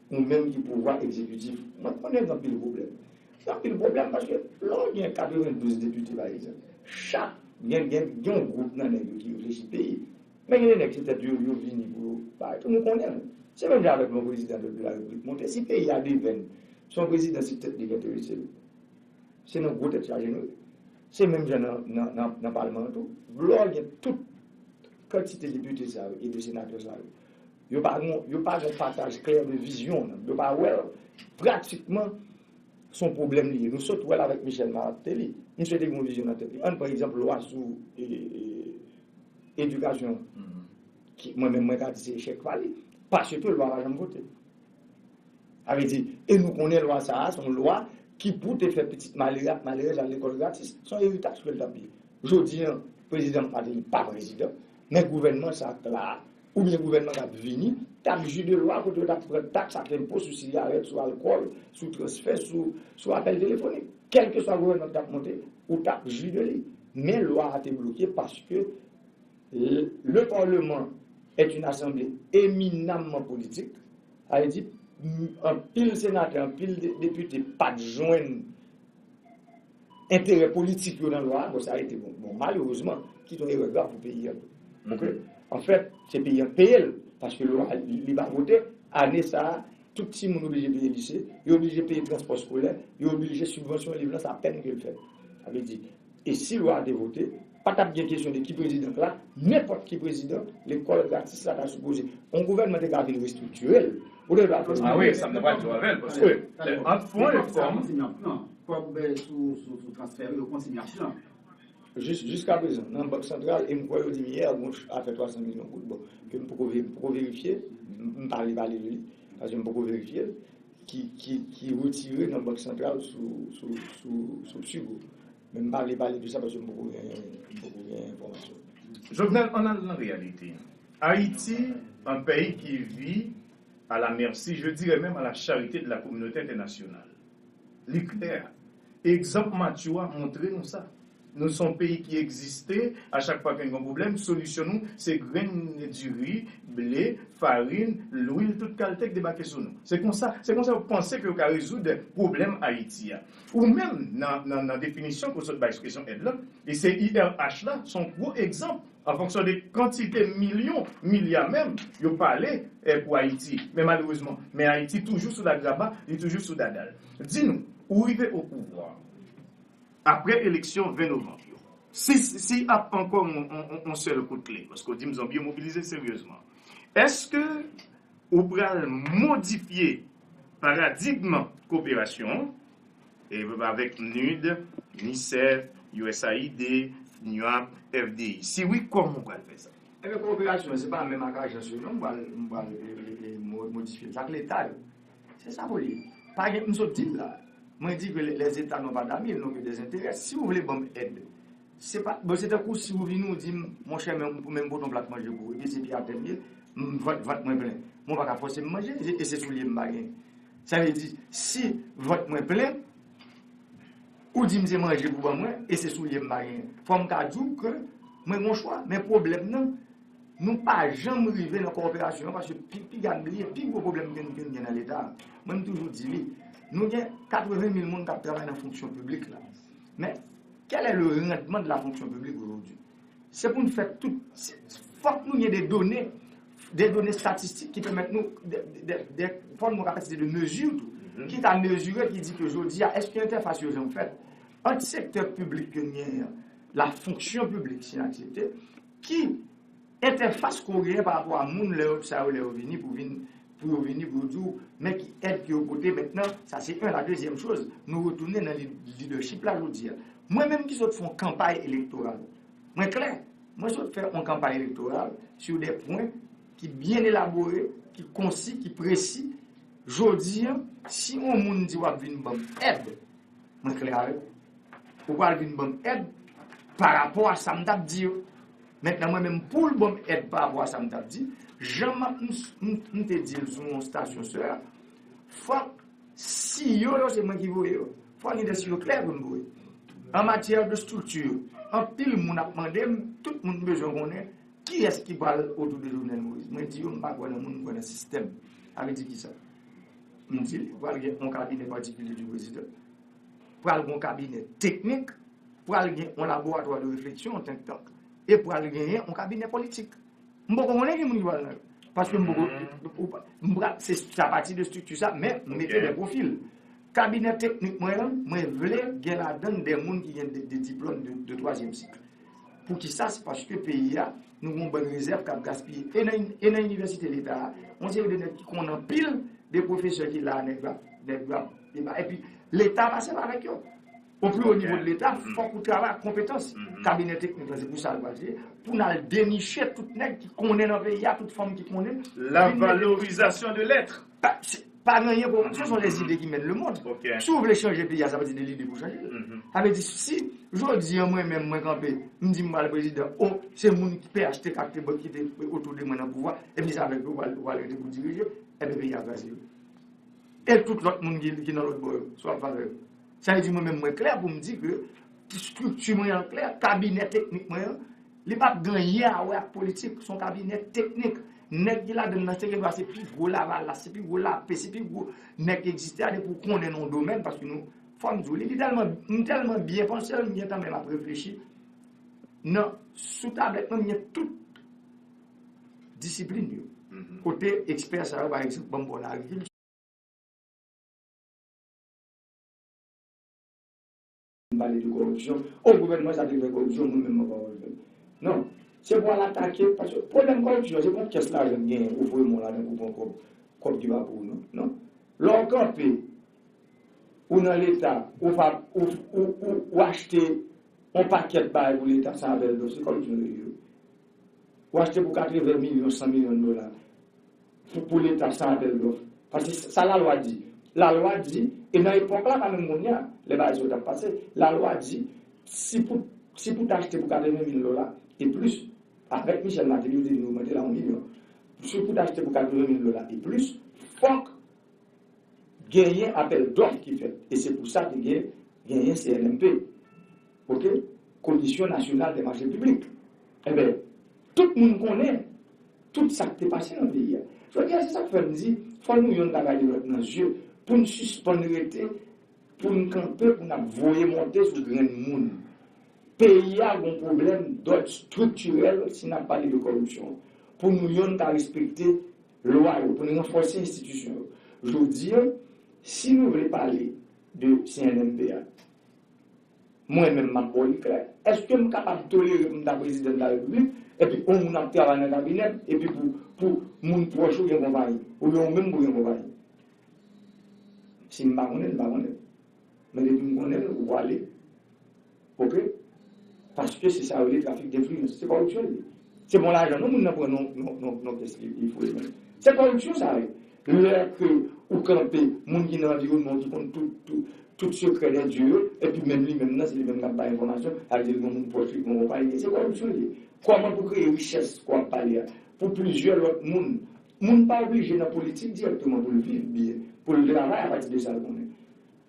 ou menm ki pouvwa egzekitif. Mwen konnen gen anpil pwoblèm. Gen anpil pwoblèm paske lè w gen katrevendouz depite, pa egzanp, chak gen, gen, gen yon gwoup nan nèg yo ki reflechi peyi. Men gen de nèg se tèt yo, yo vini pou yo bay tou, nou konnen l. Se menm jan avèk lè yon prezidan de, de la repiblik monte. Si peyi a devèn, se yon prezidan se tèt li ki enterese l. Se nan gwo tèt chaje nou ye. Se menm jan nan, nan, nan, nan palman an tou. Lè w gen tout kantite depite sa yo e de senatè sa yo, yo pa gon, yo pa gon pataj klè de vizyon nan. Yo pa wè l. Pratikman, se yon pwoblèm li ye. Nou sot wè l avèk Michel Martelly. Misye te gen yon vizyon nan tèt li. Ann pran egzanp lwa sou, e, e, edikasyon an. Ki, mwen menm, mwen ka di se echèk pa li. Paske lwa pa janm vote. Sa vle di, e nou konnen lwa sa a, se yon lwa ki pou te fè pitit malere ak malerèz al lekòl gratis. Se yon eritaj ke l t ap ye. Jodi a, prezidan Martelly pa prezidan, men gouvènman sa k la a, oubyen gouvènman k ap vini, t ap jwi de lwa kote yo t ap pran taks ak enpo sou sigarèt, sou alkòl, sou transfè, sou, sou apèl telefonik. Kèlkeswa gouvènman ki t ap monte, ou t ap jwi de li. Men lwa a te bloke paske le, le Parlement est une assemblée éminemment politique. Sa vle di, anpil senatè, anpil de, depite pa t jwenn enterè politik yo nan lwa a, bon, sa rete bon. Bon, malerezman, ki te yon erè grav pou peyi a tou. Ok? Anfèt, se peyi a k peye l, paske lwa a, li, li pa vote. Ane sa a, tout timoun oblije peye lise, yo oblije peye transpò eskolè, yo oblije sibvansyon liv lan, se apèn ke l fèt. Sa vle di, e si lwa a te vote, pa t ap gen kesyon de ki prezidan k la, nenpòt ki prezidan, lekòl gratis la ta sipoze. Yon gouvènman te ka vin restriktire l. Ou te va fè. Ah wi, sa m ta pral di w avè l, paske ant fon e fòm. Kòb, eh, sou, sou, sou transfè yo kontinye ap pran. Jis, jiskaprezan, nan Bank Santral, e m kwè yo di m yè, gon afè twa san milyon goud, bon, ke m poko ve-, m poko verifye, m, m pa vle pale de li, paske m poko verifye l, ki, ki, ki retire nan Bank Santral sou, sou, sou, sou Psigo. Men m pa vle pale de sa paske m poko gen, m poko gen enfòmasyon. Jovenel, ann al nan reyalite. Ayiti, un pays qui vit à la merci, je dirais même à la charité de la communauté internationale. Li klè. Egzanp Matthew a montre nou sa. Nou se yon peyi ki egziste, a chak fwa ke n gen yon pwoblèm, solisyon nou se grenn diri, ble, farin, lwil, tout kalte k debake sou nou. Se konsa, se konsa yo panse ke yo ka rezoud pwoblèm Ayiti a. Ou menm, nan, nan, nan definisyon ke w sot bay sou kesyon èd lan, e se I R H la, se yon gwo egzanp. An fonksyon de kantite milyon, milya menm, yo pale, eh, pou Ayiti. Men malerezman, men Ayiti toujou sou lagraba, li toujou sou dada l. Di nou, ou rive o pouvwa, apre eleksyon ven novanm yo, si, si ap ankò yon, yon, yon, yon sèl kout kle, paske w di m zanmi yo mobilize seryezman, èske ou pral modifye paradigm koperasyon an, e avèk nid, nisèf, U S A I D, fnyap, F D I? Si wi, kòman ou pral fè sa? Ebyen, koperasyon an, se pa menm ak ajans yo non, m pral, m pral, e, e, e, mo-, modifye l. Sa k Leta yo. Se sa pou l ye. Pa gen, m sot di l la. Mwen di ke les, les États n'ont pas d'amis, ils n'ont que des intérêts. Si w vle ban m èd, se pa, bon, se tankou si ou vini, ou di m, monchè, men, men m pote yon plat manje pou ou, epi se pye atè m ye, m, vant, vant mwen plen. Mwen pa ka fòse m manje, e, e se soulye m pa gen. Sa vle di, si vant mwen plen, ou di m se manje pou ban mwen, e se soulye m pa gen. Fò m ka di w ke mwen gen yon chwa, men pwoblèm nan, nou pa janm rive nan koperasyon an, paske pi, piga n bliye, pi gwo pwoblèm ke n, ke n gen nan Leta a. Mwen, m toujou di li, nou gen katreven mil moun k ap travay nan fonksyon piblik la. Men, quel est le rendement de la fonction publique aujourd'hui? Se pou n fè tout, se, fòk nou gen de done, de done estatistik ki pèmèt nou, de, de, de, fòk nou kapasite de mezi tou, ki ka mezire, ki di ke jodi a, èske entèfas yo janm fèt ant sektè piblik ke n genyen an, la fonksyon piblik, si n aksepte, ki entèfas ke w genyen pa rapò a moun lè yo, sa yo, lè yo vini pou vin, pou yo vini pou yo di w, men ki èd ke yo pote mentnan, sa se yon. La dezyèm choz, nou retounen nan li-, lidèchip la jodi a. Mwen menm ki sot fè yon kanpay elektoral, mwen klè, mwen sot fè yon kanpay elektoral sur des points ki byen elabore, ki konsi, ki presi. Jodi a, si yon moun di w ap vin ban m èd, mwen klè avè w. Ou pral vin ban m èd pa rapò a sa m t ap di yo. Mentnan, mwen menm, pou l ban m èd pa rapò a sa m t ap di, jan m ap, m, m, m te di l sou yon stasyon sè a, fòk siyo yo, se mwen ki voye yo. Fòk gen de siyo klè pou m voye. An matyè de estrikti, anpil moun ap mande m, tout moun bezwen konnen kiyès ki pral otou de Jovenel Moïse. Mwen di yo, m pa kwè nan moun, m kwè nan sistèm. Sa vle di kisa? M di li, pral gen yon kabinè patikilye di prezidan. Pral gen yon kabinè teknik, pral gen yon laboratwa de refleksyon, yon think tank, e pral genyen yon kabinè politik. M poko konnen ki moun ki pral nan yo. Paske m poko, ou pa, m pral, se, se apati de estrikti sa, men m mete de pwofil. Kabinè teknik mwen an, mwen vle gen ladan l de moun ki gen de, de diplòm de, de twazyèm sik. Poukisa? Se paske peyi a, nou gen yon bann rezèv k ap gaspiye. E nan, e nan inivèsite leta a, yon seri de nèg ki konnen anpil de pwofesè ki la a, nèg yo ap, nèg yo ap deba. Epi, leta pa sèvi avèk yo. O pli wo nivo de leta, fòk ou travay ak konpetans. Kabinè teknik la, se pou sa l pral ye. Pou n al deniche tout nèg ki konnen nan peyi a, tout fanm ki konnen. La valorisation de l'être. Pa, se, Pa gen anyen, koripsyon se yon dèzide ki mèn lemonn. Si w vle chanje peyi a, se apati de lide pou chanje l. Sa vle di, si jodi a mwen menm mwen kanpe, m di m pral prezidan, o, se moun ki P H T K ki te, ki te otou de mwen nan pouvwa, epi se avèk yo w pral, w pral rete pou dirije, ebyen peyi a kraze wi. E tout lòt moun ki, ki nan lòt bò yo, sa w ap fè avè yo? Sa vle di mwen menm mwen klè pou m di ke estrikti mwen an klè, kabinè teknik mwen an, li p ap gen anyen a wè ak politik, se yon kabinè teknik. Nèg ki ladan l nan se gen dwa se pi gwo lavalas, se pi gwo lape, se pi gwo nèg ki egziste a depi w konnen nan yon domèn, paske nou, fò m di w, li, li tèlman, m tèlman byen panse l, m gentan menm ap reflechi. Nan, sou tablèt mwen, m gen tout disiplin yo. Kote ekspè sa yo, pa egzanp, ban m pran nan agrikilti. M pale de kòripsyon. O, gouvènman sa te fè kòripsyon, mwen menm mwen pa wè l fè l. Non. Se pou al atake, paske pwoblèm kòripsyon, se pa yon kès lajan k genyen, ou voye men w ladan pou pran kòb, kòb ki pa pou ou, non. Non. Lè w kanpe, ou nan Leta, ou pa, ou, ou, ou, ou achte yon pakèt bagay pou Leta san apèl dòf, se kòripsyon li ye. Ou achte pou katreven milyon, san milyon dola pou, pou Leta san apèl dòf. Paske sa lalwa di. Lalwa di, e nan epòk la, pa menm kounye a, lè bagay sa yo t ap pase, lalwa di, si pou, si pou w ta achte pou katreven mil dola e plis, avèk Michel Martelly, yo te vin ogmante la yon milyon. Si pou w ta achte pou katreven mil dola e plis, fòk genyen apèl dòf ki fèt. E se pou sa te gen, genyen C N M P. Oke? Komisyon Nasyonal de Mache Piblik. Enben, tout moun konnen tout sa k te pase nan peyi a. Jodi a, se sa k fè m di, fò nou yonn ta gade lòt nan zye pou n sispann rete, pou n kanpe, pou n ap voye monte sou grenn moun. Peyi a gon pwoblèm dòd estriktirèl si n ap pale de kòripsyon. Pou nou yonn ta respekte lwa yo, pou n ranfòse enstitisyon yo. Jodi a, si nou vle pale de C N M P a, mwen menm m ap ba w li klè. Èske m kapab tolere pou m ta prezidan de la repiblik, epi yon moun ap travay nan kabinè m, epi pou, pou moun pwòch ou gen konpayi, oubyen ou menm pou gen konpayi? Si m pa konnen l, m pa konnen l. Men depi m konnen l, ou pwale. Oke? Paske se sa yo rele trafik denfliyans. Se kòripsyon li ye. Se bon lajan non moun nan pran non, non, non, non kès li, li foure men. Se kòripsyon sa ye. Lè ke ou kanpe, moun ki nan anviwònman w ki konn tout, tout, tout sekrè dè dye yo, epi menm li menm nan, se li menm k ap bay enfòmasyon, sa vle di l gen moun pwòch li, gen yon konpayi, se kòripsyon li ye. Kòman pou kreye richès ke w ap pale a? Pou plizyè lòt moun. Moun pa oblije nan politik dirèkteman pou l viv byen, pou l travay apati de sa l konnen.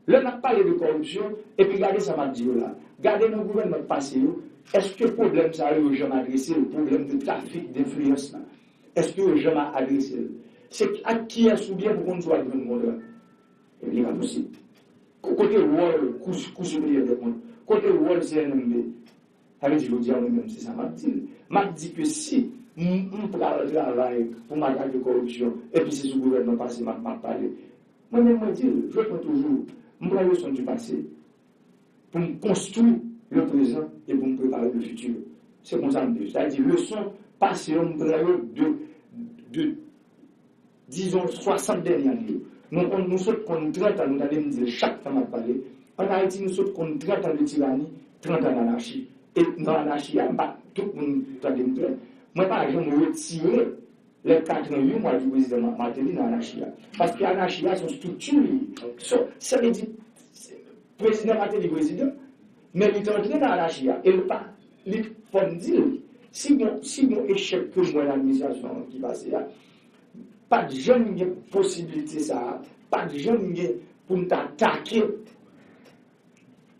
Lè n ap pale de kòripsyon, epi gade sa m ap di yo la. Gade nan gouvènman k pase yo, èske pwoblèm sa yo, yo janm adrese l, pwoblèm de trafik denfliyans la? Èske yo janm a-, adrese l? Se ak kiyès ou byen pou konn si w al jwenn kontra? Ebyen, li pa posib. Ko-, kote wòl Kou, Kou Siperyè dè Kont? Kote wòl C N M P? Sa vle di, jodi a, mwen menm, se sa m ap di l. M ap di ke si m, m pral travay pou m atake kòripsyon, epi se sou gouvènman pase m ap, m ap pale, mwen menm, mwen di l, je prends toujours, m pran leson du passé pou m konstwi le prezan e pou m prepare le futur. Se konsa m viv. Sa vle di, leson pase yo, m pran yo de, de dizon, swasant dènye ane yo. Nou konn, nou sot konn trant an, nou tande m di l chak tan m ap pale, ann Ayiti, nou sot konn trant an de tirani, trant an danachi. E nan anachi a, m pa, tout moun tande m klè, mwen pa janm retire les quatre ans, huit mois du président Ma-, Martelly nan anachi a. Paske anachi a se yon estrikti li ye. So, sa vle di, prezidan Martelly prezidan, men li te antre nan anachi a. E l pa, li, fò m di l, si gon, si gon echèk ke m wè nan administrasyon ki pase a, pa t janm gen posiblite sa a, pa t janm gen pou n ta atake,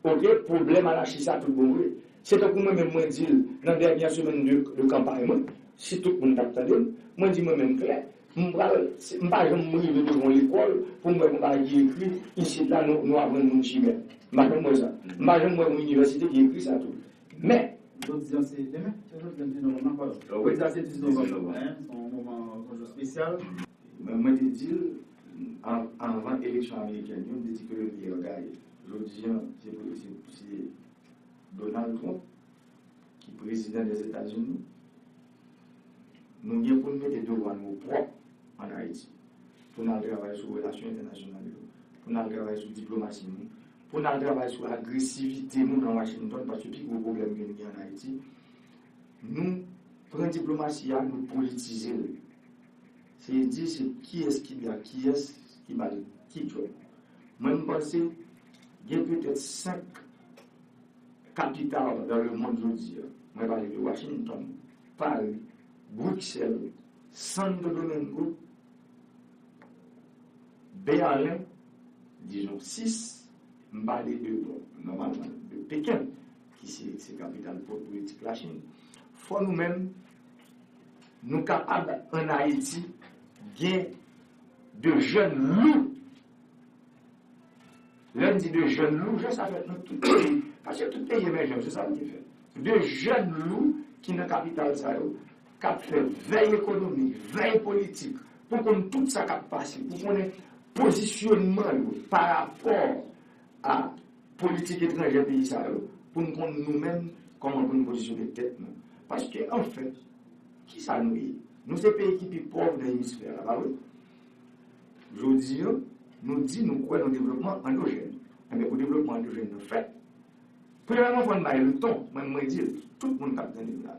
oke, pwoblèm anachi sa tout bon vre. Se tankou mwen menm mwen di l nan dènyè semèn de, de kanpay mwen, si tout moun t ap tande m, mwen di mwen menm klè, m pral, m pa janm rive devan yon lekòl pou m wè yon bagay ki ekri isit la, nou, nou aprann moun chimè. M pa janm wè sa. M pa janm wè yon inivèsite ki ekri sa tou. Men, jodi a se demen, se jodi a se novanm, non, padon. Jodi a se diz novanm, se yon moman toujou espesyal. Men mwen te di l, an-, anvan eleksyon amerikèn yo, m te di ke le meilleur gagne. Jodi a, se, se, se Donald Trump ki prezidan Dèzetazini. Nou gen pou n mete devwa nou pwòp ann Ayiti, pou n al travay sou relasyon entènasyonal yo, pou n al travay sou diplomasi nou, pou n al travay sou agresivite nou nan Washington, paske pi gwo pwoblèm ke n gen ann Ayiti, nou pran diplomasi a, nou politize l. Se di se kiyès ki byen ak kiyès, ki ba l ki djòb. Mwen, m panse gen petèt senk kapital dans le monde jodi a. Mwen pale de Washington, Paris, Bruxelles, Santo Domingo, Berlin, dizon sis, m pale de, bon, nòmalman, de Peken, ki se, se kapital po-, politik Lachin. Fò nou menm, nou kapab ann Ayiti gen de jèn lou. Lè n di de jèn lou, jan sa fèt nan tout peyi, paske tout peyi emèjan, se sa nou te fè. De jèn lou ki nan kapital sa yo, k ap fè vèy ekonomik, vèy politik, pou konn tout sa k ap pase, pou konnen pozisyonman yo pa rapò a politik etranjè peyi sa yo, pou n konn nou menm kòman pou n pozisyone tèt nou. Paske, anfèt, kisa nou ye? Nou se peyi ki pi pòv nan emisfè a, pa vre? Jodi a, nou di nou kwè nan devlopman andwojèn. Enben, pou devlopman andwojèn nan fèt, premyèman, fò n bay leton, mwen, mwen di l, tout moun k ap tande m la.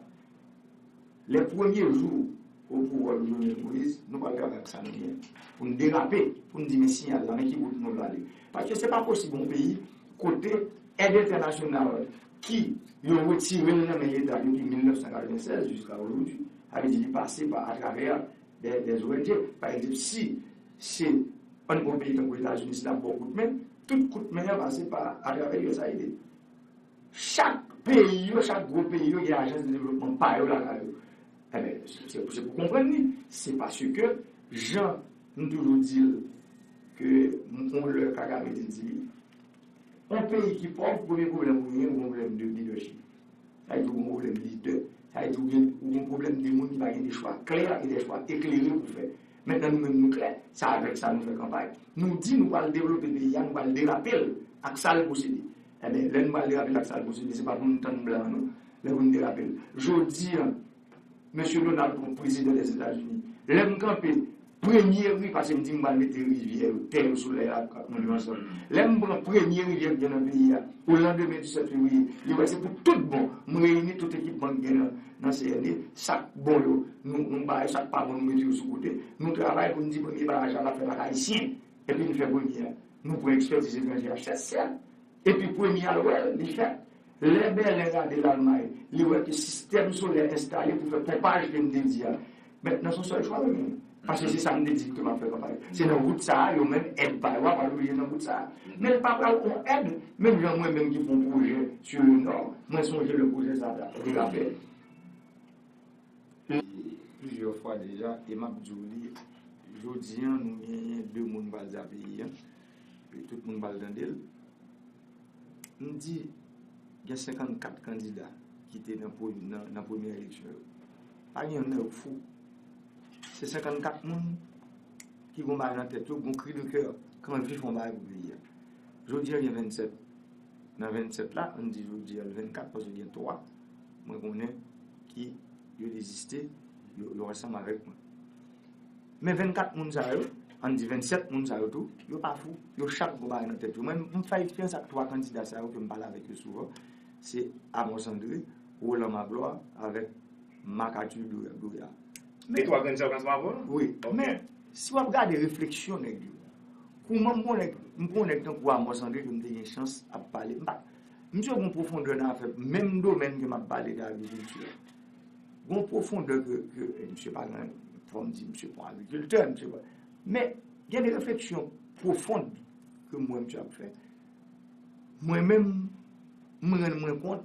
Lè premye jou o pouvwa Jovenel Moïse, nou pral travay ak sa nou genyen. Pou n derape, pou n di men siyal la, men ki wout nou vle ale. Paske se pa posib yon peyi kote èd entènasyonal ki yo retire l nan men Leta depi mil nèf san katrevennsèz jiska ojodi, sa vle di li pase pa atravè dè, dè O N G. Pa egzanp, si se yon gwo peyi tankou Etazini, si l ap ba w kout men, tout kout men an pase pa atravè U S A I D. Chak peyi yo, chak gwo peyi yo gen ajans de devlopman pa yo lakay yo. Enben, se, se pou konprann li, se paske jan m toujou di l ke m, yon lè Kagame te di, yon peyi ki pòv, premye pwoblèm ou genyen, ou gen pwoblèm de lidèchip. Sa vle di ou gen pwoblèm lidè. Sa vle di ou gen, ou gen pwoblèm de moun ki pa gen de chwa klè e de chwa eklere pou fè. Mentnan nou menm nou klè, se avèk sa nou fè kanpay. Nou di nou pral devlope peyi a, nou pral derape l ak sa l posede. Enben, lè nou pral derape l ak sa l posede, se pa pou nou tann blan non, lè pou nou derape l. Jodi a, mesye Donald Trump, prezidan Dèzetazini, lè m kanpe premye ri, paske m di m pral mete rivyè yo, tè yo, solèy la, ak moun yo ansanm. Lè m pran premye rivyè ki gen nan peyi a, o landemen disèt fevriye, li wè se pou tout bon, m reyini tout ekipman ki gen nan, nan C N E, sa k bon yo, nou, nou ba yo, sa k pa bon, nou mete yo sou kote. Nou travay pou n di premye baraj la, l ap fèt ak Ayisyen, epi n fè premye a. Nou pran ekspètiz etranjè a, sè, sè. Epi premye a l wè l, li fèt. Lè Bèlen gade Lalmay, li wè ke sistèm solè enstale pou fè ponpaj ke m te di a. Mentnan, se yon sèl chwa yo genyen. Paske se sa m te di ke m ap fè kanpay. Se nan wout sa a, yo menm, èd pa yo a pral oblije nan wout sa a. Men l pa pral yon èd, menm jan mwen menm ki pran pwojè sou le nò, mwen sonje lè pwojè sa a te ka fèt. Plizyè fwa deja, e m ap di w li, jodi a, nou genyen de moun pral di a peyi a, e tout moun pral tande l. M di, gen senkannkat kandida ki te nan, nan, nan premyè eleksyon yo. Pa gen youn nan yo k fou. Se senkannkat moun ki gon bagay nan tèt yo, gon kri de kè, k anvi fè yon bagay pou peyi a. Jodi a, gen vennsèt. Nan vennsèt la, ann di jodi a, l vennkat, paske gen twa, mwen konnen ki yo deziste, yo, yo ansanm avèk mwen. Men vennkat moun sa yo, ann di vennsèt moun sa yo tou, yo pa fou. Yo chak gon bagay nan tèt yo. Mwen, m fè eksperyans ak twa kandida sa yo ke m pale avèk yo souvan. Se Amos André, Roland Magloire avèk Marc Arthur Brouillard. Men twa kandida yo k ansanm avè w? Wi. Ok. Men, si w ap gade refleksyon nèg yo, kouman m konnen, m konnen tankou Amos André ke m te gen chans ap pale. M pa, misye gon pwofondè nan afè, menm domèn ke m ap pale de agrikilti a. Gon pwofondè ke, ke, e, misye pa gen, fò m di, misye pa agrikiltè, misye pa. Men, gen de refleksyon pwofon ke m wè misye ap fè. Mwen menm, m rann mwen kont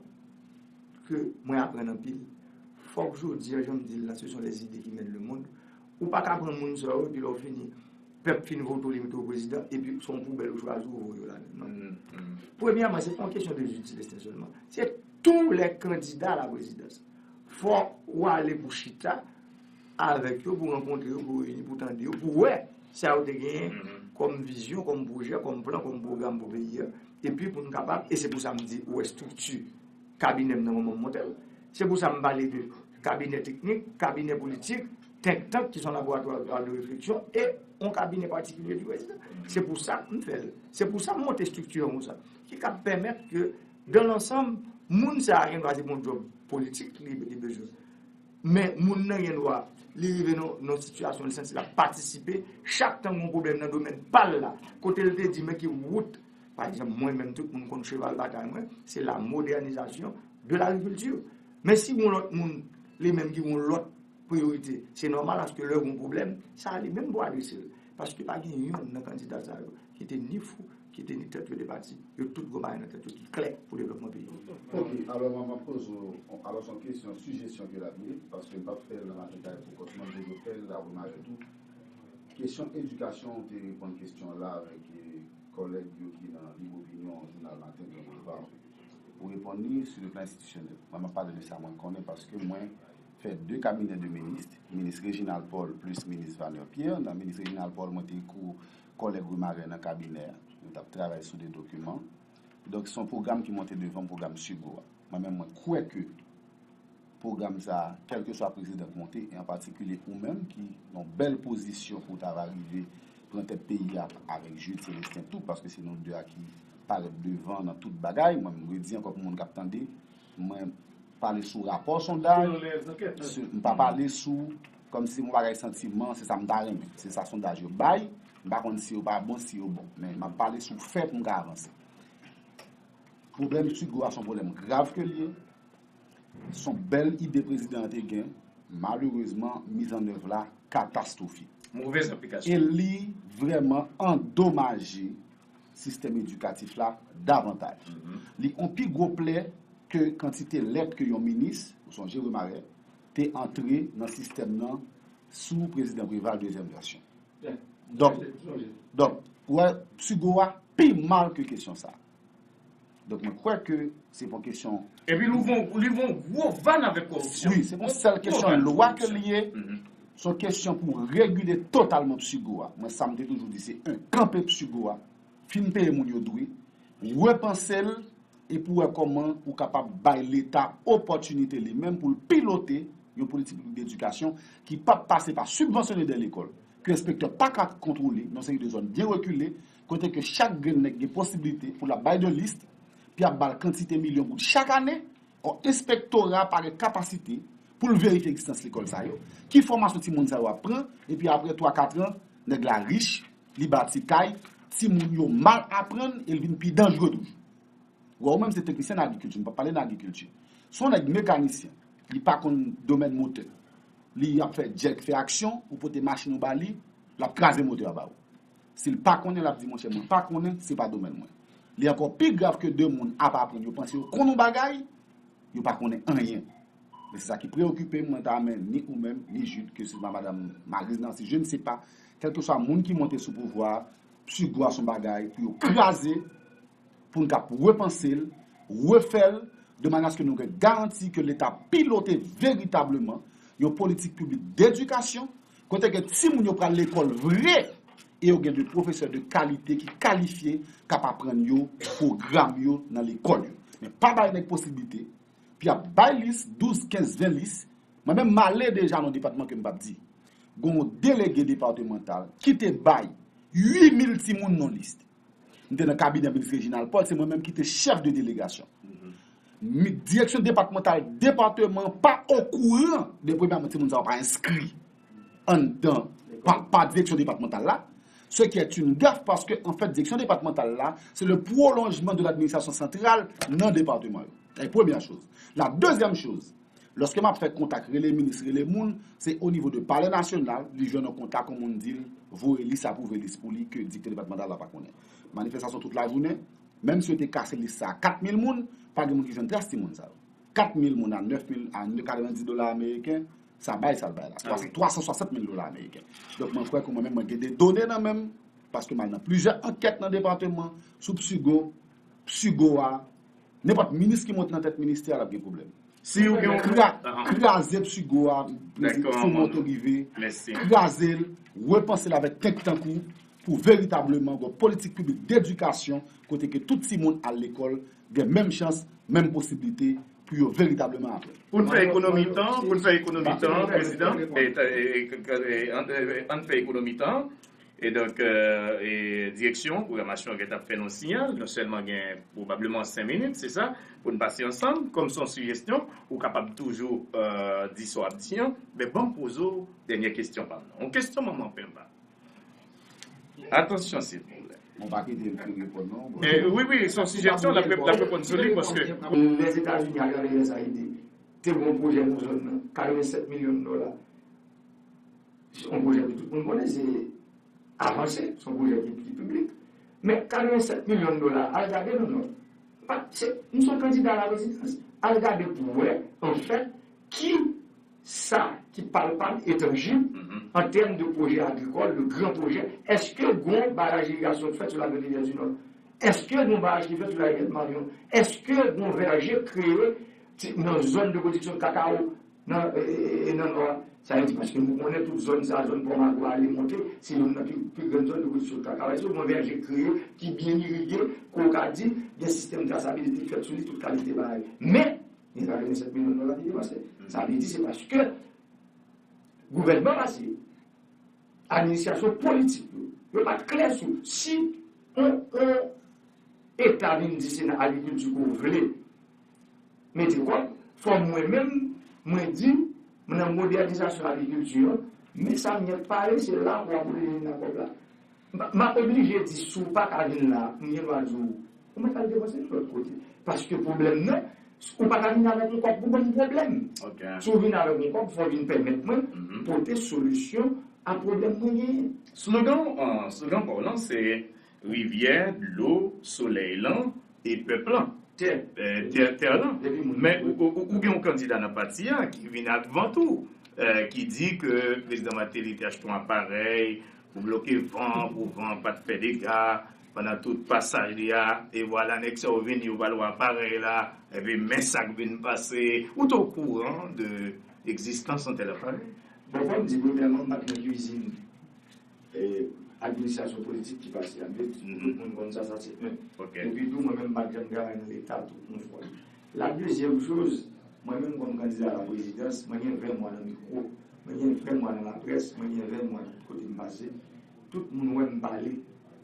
ke mwen aprann anpil. Fòk jodi a, jan m di l la, ce sont les idées qui mènent le monde. Ou pa ka pran moun sa yo, epi lè w fini, pèp fin vote w, li mete w prezidan, epi se yon poubèl ou chwazi, ou voye yo ladan. Non. Premyèman, se pa yon kesyon de Jude Célestin sèlman. Se tous les candidats à la présidence. Fòk ou ale pou chita avèk yo, pou rankontre yo, pou reyini, pou tande yo, pou wè sa yo te genyen kòm vizyon, kòm pwojè, kòm plan, kòm pwogram pou peyi a. Epi pou n kapab, e se pou sa m di, ou wè estrikti kabinè m nan moman m monte l. Se pou sa m pale de kabinè teknik, kabinè politik, think tank, ki se yon laboratwa de refleksyon, e yon kabinè patikilye ki prezidan. Se pou sa m fè l. Se pou sa m monte estrikti an konsa, ki kab pèmèt ke, dans l'ensemble, moun sa a gen dwa se bon djòb politik li, li bezwen. Men moun nan gen dwa, li rive nan yon sitiyasyon, li santi l ap patisipe, chak tan gen yon pwoblèm nan domèn pa l la, kote l te di, men ki wout, pa egzanp, mwen menm, tout moun konn cheval batay mwen, se la modènizasyon de lagrikilti. Men si gen yon lòt moun, li menm ki gen yon lòt priyorite, se nòmal aske lè gen yon pwoblèm, se a li menm pou adrese l. Paske pa gen yonn nan kandida sa yo ki te ni fou, ki te ni tèt yo depati. Yo tout gon bagay nan tèt yo ki klè pou devlopman peyi a. Ok, alò mwen m ap poze w, alò se yon kesyon, sijesyon ke l ap ye, paske m p ap fè l nan maten kay pou kòt mwen, m toujou fè l la ou mache tou. Kesyon edikasyon, ou te reponn kesyon an la avèk eh, kòlèg yo ki nan Libre Opinion, jounal Maten Gran Boulevard. Ou reponn li sou le plan enstitisyonèl. Mwen, m ap pale de sa mwen konnen paske mwen fè de kabinè de minis, minis Reginald Paul plis minis Vaner Pierre. Nan minis Reginald Paul, mwen te kou kòlèg Remarais nan kabinè a. Nou t ap travay sou de dokiman. Donk, se yon pwogram ki monte devan pwogram Sugo a. Mwen menm, mwen kwè ke pwogram sa a, kèlkeswa prezidan k monte, e an patikilye ou menm ki nan yon bèl pozisyon pou w ta va rive pran tèt peyi a avèk Jude Célestin tou, paske se nou de a ki parèt devan nan tout bagay. Mwen, m redi ankò pou moun k ap tande, mwen pale sou rapò sondaj, m pa pale sou kòmsi yon bagay santiman, se sa m ta renmen. Se sa sondaj yo bay, m pa konn si yo pa bon, si yo bon. Men m ap pale sou fè pou m ka avanse. Pwoblèm Sugo a se yon pwoblèm grav ke l ye. Se yon bèl ide prezidan an te gen. Malerezman, mizannèv la katastwofik. Movez aplikasyon. E li vrèman andomaje sistèm edikatif la davantaj. Li yon pi gwo plè ke kantite lèt ke yon minis, ou sonje Remarais, te antre nan sistèm nan sou prezidan Preval dezyèm vèsyon. Donk, donk, ou wè, Sugo a pi mal ke kesyon sa. Donk, mwen kwè ke se pa yon kesyon. Epi li ouvri yon, li ouvri yon gwo vàn avèk koripsyon. Wi, se pa yon sèl kesyon lwa ke li ye. Se yon kesyon pou regile totalman Sugo a. Mwen, sa m te toujou di, se en kanpe Sugo a. Fin peye moun yo dwe. Repanse l, e pou wè kòman ou kapab bay Leta opòtinite li menm pou l pilote yon politik piblik dedikasyon ki p ap pase pa sibvansyone de lekòl, ke enspektè pa ka kontwole nan seri de zòn byen rekile, kote ke chak grenn nèg gen posiblite pou l ap bay de lis, pou y ap ba l kantite milyon goud chak ane, ò enspektora pa gen kapasite pou l verifye egzistans lekòl sa yo, ki fòmasyon timoun sa yo ap pran, epi apre twa kat an, nèg la rich, li bati kay, timoun yo mal aprann e l vin pi danjre toujou. Wè, ou menm se teknisyen nan agrikilti, m p ap pale nan agrikilti. Se yon nèg mekanisyen, li pa konn domèn motè. Li ap fè djèk, fè aksyon, ou pote machin ou ba li, l ap kraze motè a ba ou. Si l pa konnen, l ap di, monchè, mwen pa konnen, se pa domèn mwen. Li ankò pi grav ke de moun ap aprann, yo panse yo konn yon bagay, yo pa konnen anyen. Men se sa ki preokipe m, mwen ta renmen ni ou menm, ni Jude, ke se pa madanm Maryse Narcisse, je ne sais pas, kèlkeswa moun ki monte sou pouvwa a, Sugo a se yon bagay pou yo kraze, pou n kab repanse l, refè l, de manyè aske nou gen garanti ke Leta pilote veritableman yon politik piblik dedikasyon, kote ke timoun yo pral lekòl vre, e yo gen de pwofesè de kalite ki kalifye, k ap aprann yo pwogram yo nan lekòl yo. Men pa bay nèg posiblite, pou y ap bay lis, douz, kenz, ven lis. Mwen menm, m ale deja nan depatman ke m p ap di. Gen yon delege depatmantal ki te bay uit mil timoun non lis. M te nan kabinè minis Reginald Paul, se mwen menm ki te chèf de delegasyon. Mi, direksyon depatmantal depatman an pa okouran de premyèman timoun sa yo pa enskri anndan pa, pa direksyon depatmantal la. Ce qui est une gaffe parce que, en fait, direksyon depatmantal la, c'est le prolongement de l'administration centrale nan depatman yo. Sa se premyè choz. La deuxième chose, lòske m ap fè kontak, rele minis, rele moun, se o nivo de Palè Nasyonal, li jwenn yon kontak, yon moun di l, voye lis, apwouve lis pou li, ke direktè depatmantal la pa konnen. Manifestasyon tout lajounen, menm si yo te kase lis sa a kat mil moun, pa gen moun ki jwenn tras timoun sa yo. Kat mil moun a nèf mil, a katrevendis dola ameriken, sa bay sa l bay la. Twa san swasant mil dola ameriken. Donk, mwen kwè ke mwen menm, mwen gen de done nan men m, paske m al nan plizyè ankèt nan depatman, sou Psigo, Psigo a, nenpòt minis ki monte nan tèt ministè a, l ap gen pwoblèm. Si yo gen yon kra, kraze Psigo a, sou Moto Rive, kraze l, repanse l avèk tank tankou, pou veritableman gen yon politik piblik dedikasyon, kote ke tout timoun al lekòl, gen menm chans, menm posiblite, pou yo veritableman aprann. Pou n fè ekonomi tan, pou n fè ekonomi tan, Prezidan, ann fè ekonomi tan. E donk, euh, e direksyon pwogramasyon an gentan ap fè nou siyal. Nou sèlman gen pwobableman senk minit, se sa, pou n pase ansanm. Kòm se yon sijesyon, ou kapab toujou euh, di sa w ap di an. Men ban m poze w dènyè kesyon pa m nan. Yon kesyon manman penba. Atansyon, silvouplè. Bon, pa kite l fin reponn, non. Eh, wi, wi, se yon sijesyon, l ap rep- l ap reponn sou li, paske Lèzetazini, atravè U S A I D, te gen yon pwojè nan zòn nan, katrevennsèt milyon dola. Se yon pwojè ke tout moun konnen, se avanse, se yon pwojè ki, ki piblik. Men katrevennsèt milyon dola, al gade non, non. Pa, se, m se yon kandida a la prezidans. Al gade pou wè, anfèt, ki sa ki palpab e tanjib an tèm de pwojè agrikòl, de gran pwojè. Èske gon baraj irigasyon ki fèt sou la rivyè Divèl di Nò? Èske gon baraj ki fèt sou la rivyè Mawyon? Èske gon vèje kreye ti- nan zòn de pwodiksyon kakao nan, e, e, e, nan nò a? Sa vle di, paske nou konnen tout zòn sa, zòn Pòmago ale monte, se youn nan pi, pi grann zòn de pwodiksyon kakao. Èske gon vèje kreye ki byen irige, ke w ka di, gen sistèm trasabilite ki fèt sou li, tout kalite bagay? Men, Gen katrevennsèt milyon dola ki depanse. Sa vle di se paske gouvènman pase, administrasyon politik yo, yo pa t klè sou si yon, yon eta vin di se nan agrikilti ke w vle mete kòb, fò mwen menm, mwen di, nan modènizasyon agrikilti an, men sa m yèk pale, se la pou w ap oblije vin nan kòb la. M pa- m ap oblije di, si w pa ka vin la, m gen dwa di w, ou mèt al depanse l lòt kote. Paske pwoblèm nan, ou pa ka vin avèk yon kòb pou ban m pwoblèm. Ok. Si w vin avèk yon kòb, fò w vin pèmèt mwen pote solisyon a pwoblèm mwen genyen. Slogan, euh, slogan pa w lan, se rivyè, dlo, solèy lan, e pèp lan. Tè. Eh, tè, tè lan. Epi moun. Men ou, ou, ou, ou gen yon kandida nan pati a ki vin ak vant ou, eh, ki di ke prezidan Martelly te achte yon aparèy pou bloke van, pou van pa t fè dega pandan tout pasaj li a, e vwala nèg sa yo vini, yo pral wè aparèy la, epi men sa k vin pase. Ou te okouran de egzistans yon tèl aparèy? Bon, fò m di, premyèman, m pa t nan kwizin e, administrasyon politik ki pase a. Men tout moun konn sa, sa se youn. Ok. Epi tou, mwen menm, m pa t janm travay nan Leta tou, yon fwa. La dezyèm choz, mwen menm kòm kandida a la prezidans, mwen gen ven mwa nan mikwo, mwen gen ven mwa nan laprès, mwen gen ven mwa tout kote m pase. Tout moun wè m pale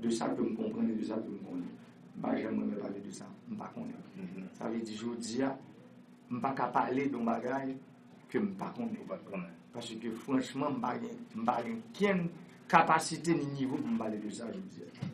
de sa ke m konprann e de sa ke m konnen. M pa janm renmen pale de sa m pa konnen. Sa vle di, jodi a, m pa ka pale de yon bagay ke m pa konnen. Ou pa konnen. Paske franchman, m pa gen, m pa gen kenn kapasite ni nivo pou m pale de sa jodi a.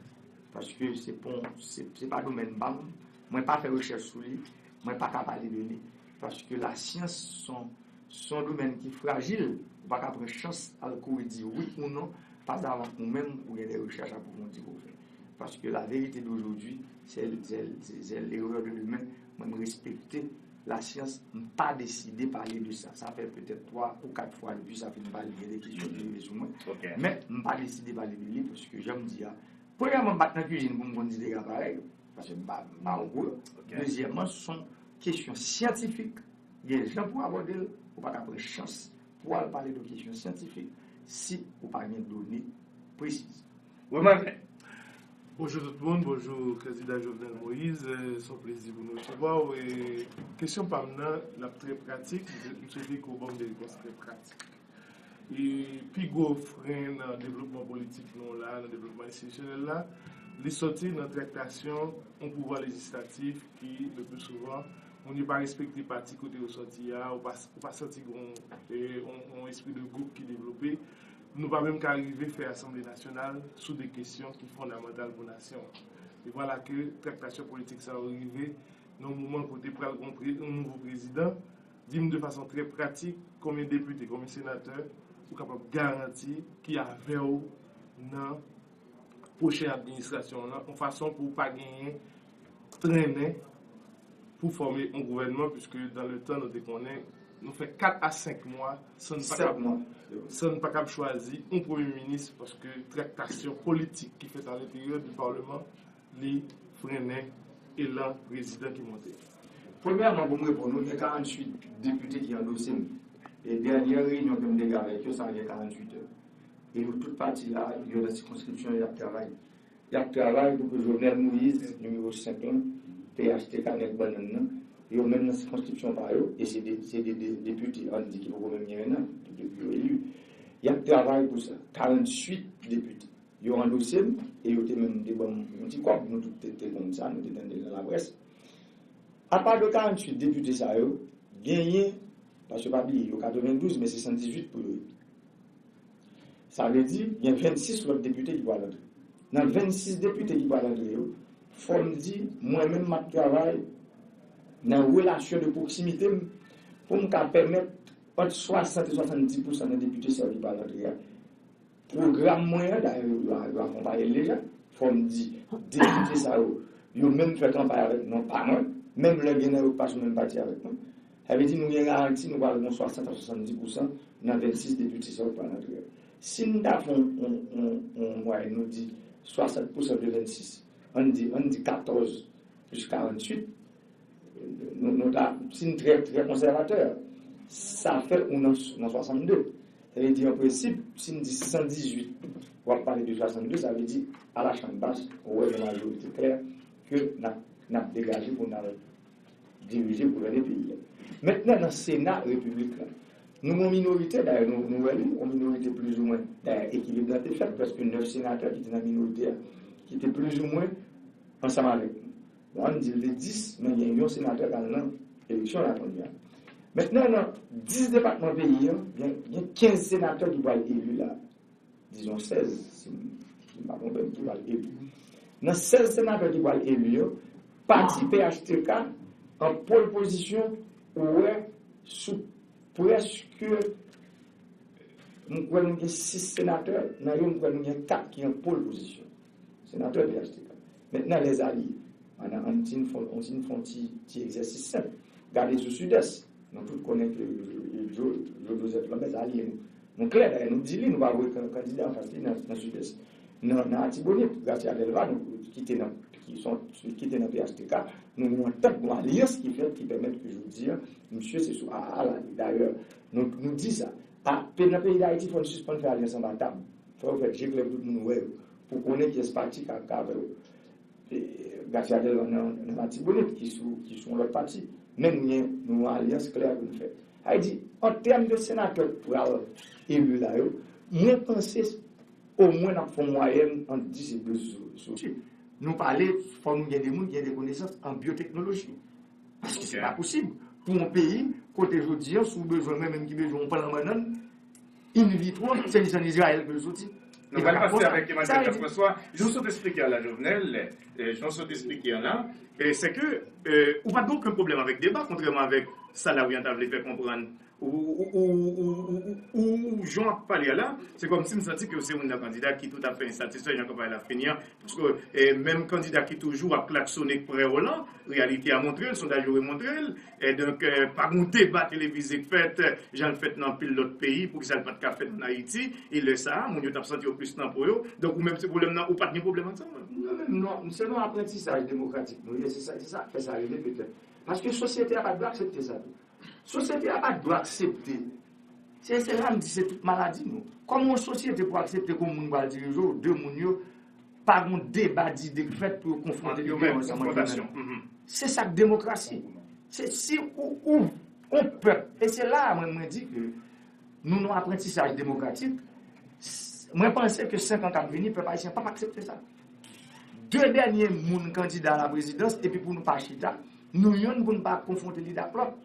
Paske se pon, se, se pa domèn pa m, mwen pa fè rechèch sou li, mwen pa ka pale de li. Paske lasyans se yon, se yon domèn ki frajil, ou pa ka pran chans al kouri di wi ou non, pa avan ou menm ou gen de rechèch apwofondi pou w fè. Paske la vérité d'aujourd'hui, c'est, c'est, c'est, c'est l'erreur de demain. Mwen, m respekte lasyans, m pa deside pale de sa. Sa fè petèt twa ou kat fwa depi sa fin pale, gen de kesyon ki rive sou mwen. Ok. Men, m pa deside pale de li, paske jan m di a, premyèman, m pa t nan kwizin pou m konn di dega parèy, paske m pa, m pa okouran. Ok. Dezyèmman, se yon kesyon syantifik. Gen jan pou abòde l, ou pa ka pran chans pou al pale de kesyon syantifik si ou pa gen done presiz. Wi, Marvin. Bonjou tout moun, bonjou kandida Jovenel Moïse, eh, se yon plezi pou nou resevwa w. E kesyon pa m nan, l ap trè pratik, m swete ke w ban m de repons trè pratik. E pi gwo fren nan devlopman politik nou la, nan devlopman enstitisyonèl la, li sòti nan traktasyon yon pouvwa lejislatif ki, le pli souvan, moun yo pa respekte pati kote yo sòti a, ou pa, ou pa santi gen yon, eh, yon, yon espri de gwoup ki devlope. Nou pa menm ka rive fè Asanble Nasyonal sou de kesyon ki fondamantal pou nasyon an. E vwala ke traktasyon politik sa yo rive nan yon moman kote pral gen yon pre-, yon nouvo prezidan. Di m de fason trè pratik, konbyen depite, konbyen senatè ou kapab garanti ki avè w nan pwochen administrasyon an, yon fason pou w pa genyen trennen pou fòme yon gouvènman, puiske dans le temps, nou te konnen, nou fè kat a senk mwa san n pa kab, san n pa kab chwazi yon premye minis, paske traktasyon politik ki fèt alenteryè di palman, li frennen elan prezidan ki monte. Premyèman, pou m reponn ou, gen karantuit depite ki andose m. E dènyè reyinyon ke m te gen avèk yo, sa gen karantuit è. E yo tout pati la, yo nan sikonskripsyon yo, y ap travay. Y ap travay pou ke Jovenel Moïse, nimewo senk lan, P H T K, nèg bannann nan, yo menm nan sikonskripsyon pa yo, e se de, se de, de depite, ann di ki poko menm gen en an, depi yo eli. Y ap travay pou sa. Karantuit depite. Yo andose m, e yo te menm te ban m yon ti kòb, nou tout te, te konn sa, nou te tande l nan laprès. Apa de karanntuit depite sa yo, genyen, paske pa bliye, yo katrevendouz, men se san dizuit pou yo ye. Sa vle di, gen vennsis lòt depite ki pral antre. Nan vennsis depite ki pral antre yo, fò m di, mwen menm m ap travay nan relasyon de pwoksimite m pou m ka pèmèt ant swasant e swasanndis pousan nan depite sa yo ki pral antre a, pwogram mwen an, dayè, yo, yo, yo akonpaye l deja. Fò m di, depite sa yo, yo menm fè kanpay avèk non pa mwen, menm lè gen nan yo k pa sou menm pati avèk mwen. Sa vle di, nou gen garanti, nou pral gen swasant a swasanndiz pousan nan vennsis depite sa yo k pral antre a. Si n ta fè yon, yon, yon, yon mwayèn, nou di swasant pousan de vennsis, ann di, ann di katòz plis karanntuit, nou, nou ta, si n trè, trè konsèvatè, sa fè ou nan, nan swasannde. Sa vle di, an prensip, si n di san dizuit, w ap pale de swasannde, sa vle di, a la chanm bas, ou wè gen majorite klè ke n ap, n ap degaje pou n al dirije, gouvène peyi a. Mentnan, nan Sena Repiblik la, nou gen yon minorite, dayè, nou, nou wè li, yon minorite plizoumwen, dayè, ekilib la te fèt, prèske nèf senatè ki te nan minorite a, ki te plizoumwen ansanm avèk nou. Bon, ann di l te dis, men gen yon senatè k al nan eleksyon la kounye a. Mentnan, nan dis depatman peyi a, gen, gen kenz senatè ki pral eli la. Dizon sèz, si m, si m pa twonpe m, ki pral eli. Nan sèz senatè ki pral eli yo, pati P H T K an pole position, ou wè, sou prèske, m kwè nou gen sis senatè, nan yo m kwè nou gen kat ki an pole position. Senatè P H T K. Mentnan, lèzalye. Ann, ann, ann ti fè, ann ti fè yon ti, ti egzèsis senp. Gade sou Sidès. Nou tout konnen ke Jo-, Jo-, Joseph Lambert se alye nou. Nou klè, dayè, nou di li, nou pa voye kan-, kandida anfas li nan, nan Sidès. Nan, nan Atibonit, Gracia Delva, nou, ki te nan, ki son, ki te nan P H T K, nou gen yon antant, yon alyans ki fèt, ki pèmèt ke jodi a, misye se sou A A A l ale. Dayè, nou, nou di sa. A, pe-, nan peyi Dayiti, fò n sispann fè alyans anba tab. Fò yo fè je klè pou tout moun wè yo, pou konnen kiyès pati k a, k avè yo. E, Gracia Delva nan, nan Latibonit, ki sou, ki sou yon lòt pati. Men nou gen, nou gen yon alyans klè pou n fè. Sa vle di, an tèm de senatè k pral eli la yo, mwen panse omwen n ap fè yon mwayèn ant dis e douz sou, sou. Nou pale, fò nou gen de moun ki gen de konesans an byoteknoloji. Paske se pa posib pou yon peyi, kote jodi a, si w bezwen, mwen menm ki bezwen yon plan bannann, in vitro, se li se ann Izrayèl ke l soti. Nou pral pase avèk Emmanuel Jean-François. Jan w sot esplike a la, Jovenel, eh, jan w sot esplike a la, eh, se ke, eh, ou pa t gen okenn pwoblèm avèk deba, kontrèman avèk sa Lauriane ta vle fè konprann. Ou, ou, ou, ou, ou, ou, ou, jan w ap pale a la, se kòmsi m santi ke w se youn nan kandida ki toutafè ensatisfè jan kanpay la fini an. Paske, eh, menm kandida ki toujou ap klaksonnen k prè w lan, reyalite a montre l, sondaj yo remontre l. E donk, eh, pa gen deba televize k fèt, eh, jan l fèt nan anpil lòt peyi, poukisa l pa t ka fèt ann Ayiti? E lè sa a, moun yo t ap santi yo plis nan po yo. Donk, ou menm, se pwoblèm nan, ou pa t gen pwoblèm ak sa? Non, menm non, se nan aprantisaj demokratik nou ye, se sa, se sa k fè sa rele petèt. Paske sosyete a pa t dwe aksepte sa tou. Sosyete a pa t dwe aksepte. Se, se la m di se tout maladi nou. Kòman yon sosyete pou aksepte ke yon moun pral dirije w, de moun yo, pa gen deba dide k fèt pou yo konfwonte lide yo ansanm ant yo menm. Se sa k demokrasi. Se si ou, ou, yon pèp, e se la a mwen, mwen di ke nou nan aprantisaj demokratik. S-, mwen panse ke senk an k ap vini, pèp ayisyen p ap aksepte sa. De dènye moun kandida a la prezidans, epi pou nou pa chita, nou yonn pou n pa konfwonte lide ak lòt.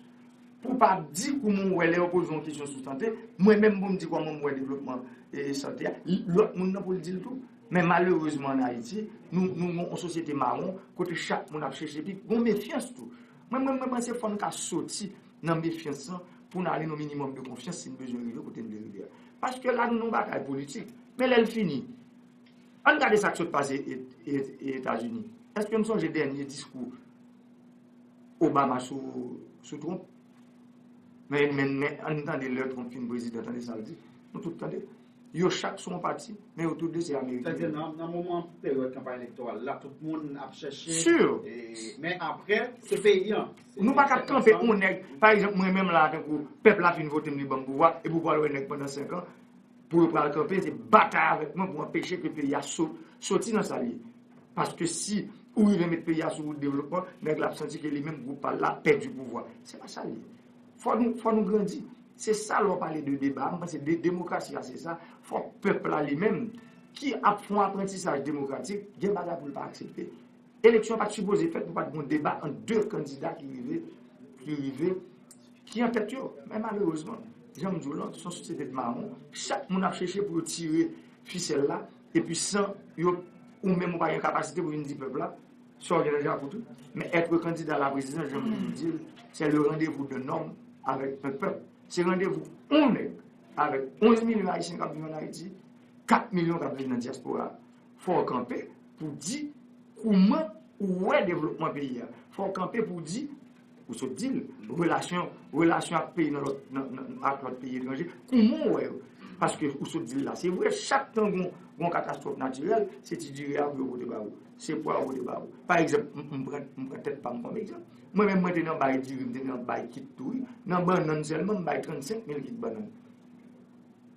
Pou pa di kòman w wè lè yo poze yon kesyon sou sante, mwen menm pou m di kòman m wè devlopman e sante a, lòt moun nan pou l di l tou. Men malerezman ann Ayiti, nou, nou gen yon sosyete mawon kote chak moun ap chèche pi, gen yon mefyans tou. Mwen, mwen, mwen panse fò n ka soti nan mefyans lan pou n ale nan yon minimòm de konfyans si n bezwen rive kote n vle rive a. Paske la nou nan yon batay politik. Men lè l fini, ann gade sa k sot pase e, e, e Etazini. Èske n sonje dènye diskou Obama sou, sou Trump? Men, men, men, ann tande lè Trump fin prezidan, tande sa l di. Nou tout tande. Yo chak sou yon pati, men yo tou de se Ameriken. Sètènman, nan, nan moman peryòd kanpay elektoral la, tout moun ap chèche. Sure. E, men apre, se peyi an. Nou pa ka kanpe yon nèg, pa egzanp, mwen menm la, tankou pèp la fin vote m, li ban m pouvwa, epi w pral wè nèg pandan senk an, pou yo pral kanpe, se batay avèk mwen pou anpeche ke peyi a so-, soti nan sa l ye. Paske si ou rive met peyi a sou wout devlopman, nèg la ap santi ke li menm gwoup pa l la pèdi pouvwa. Se pa sa l ye. Fò nou, fò nou grandi. Se sa lè w pale de deba, m panse de demokrasi a se sa. Fò pèp la li menm ki ap fè yon aprantisaj demokratik, gen bagay pou l pa aksepte. Eleksyon pa t sipoze fèt pou pa t gen yon deba ant de kandida ki rive, ki rive, ki an tèt yo. Men malerezman, jan m di w lan, se yon sosyete de mawon, chak moun ap chèche pou yo tire fisèl la, epi san yo, ou menm ou pa gen kapasite pou vin di pèp la, sa w gen nan chapo tou. Men être candidat à la présidence, jan m toujou di l, c'est le rendez-vous d'un homme avec un peuple. Se randevou yon nèg avèk onz milyon Ayisyen k ap viv ann Ayiti, kat milyon k ap viv nan dyaspora. Fò w kanpe pou di kouman ou wè devlopman peyi a. Fò w kanpe pou di, ou sot di l, relasyon, relasyon ak peyi nan lòt, nan, nan, ak lòt peyi etranje, kouman w wè yo? Paske ou sot di l la, se vre, chak tan gon, gon katastwòf natirèl, se ti diri a pou yo pote ba ou. Se pwa yo pote ba ou. Pa egzanp, m, m pran, m pran tèt pa m kòm egzanp. Mwen menm, mwen te nan bay diri, m te nan bay kit tou, wi. Nan bannann sèlman, m bay trannsenk mil kit bannann.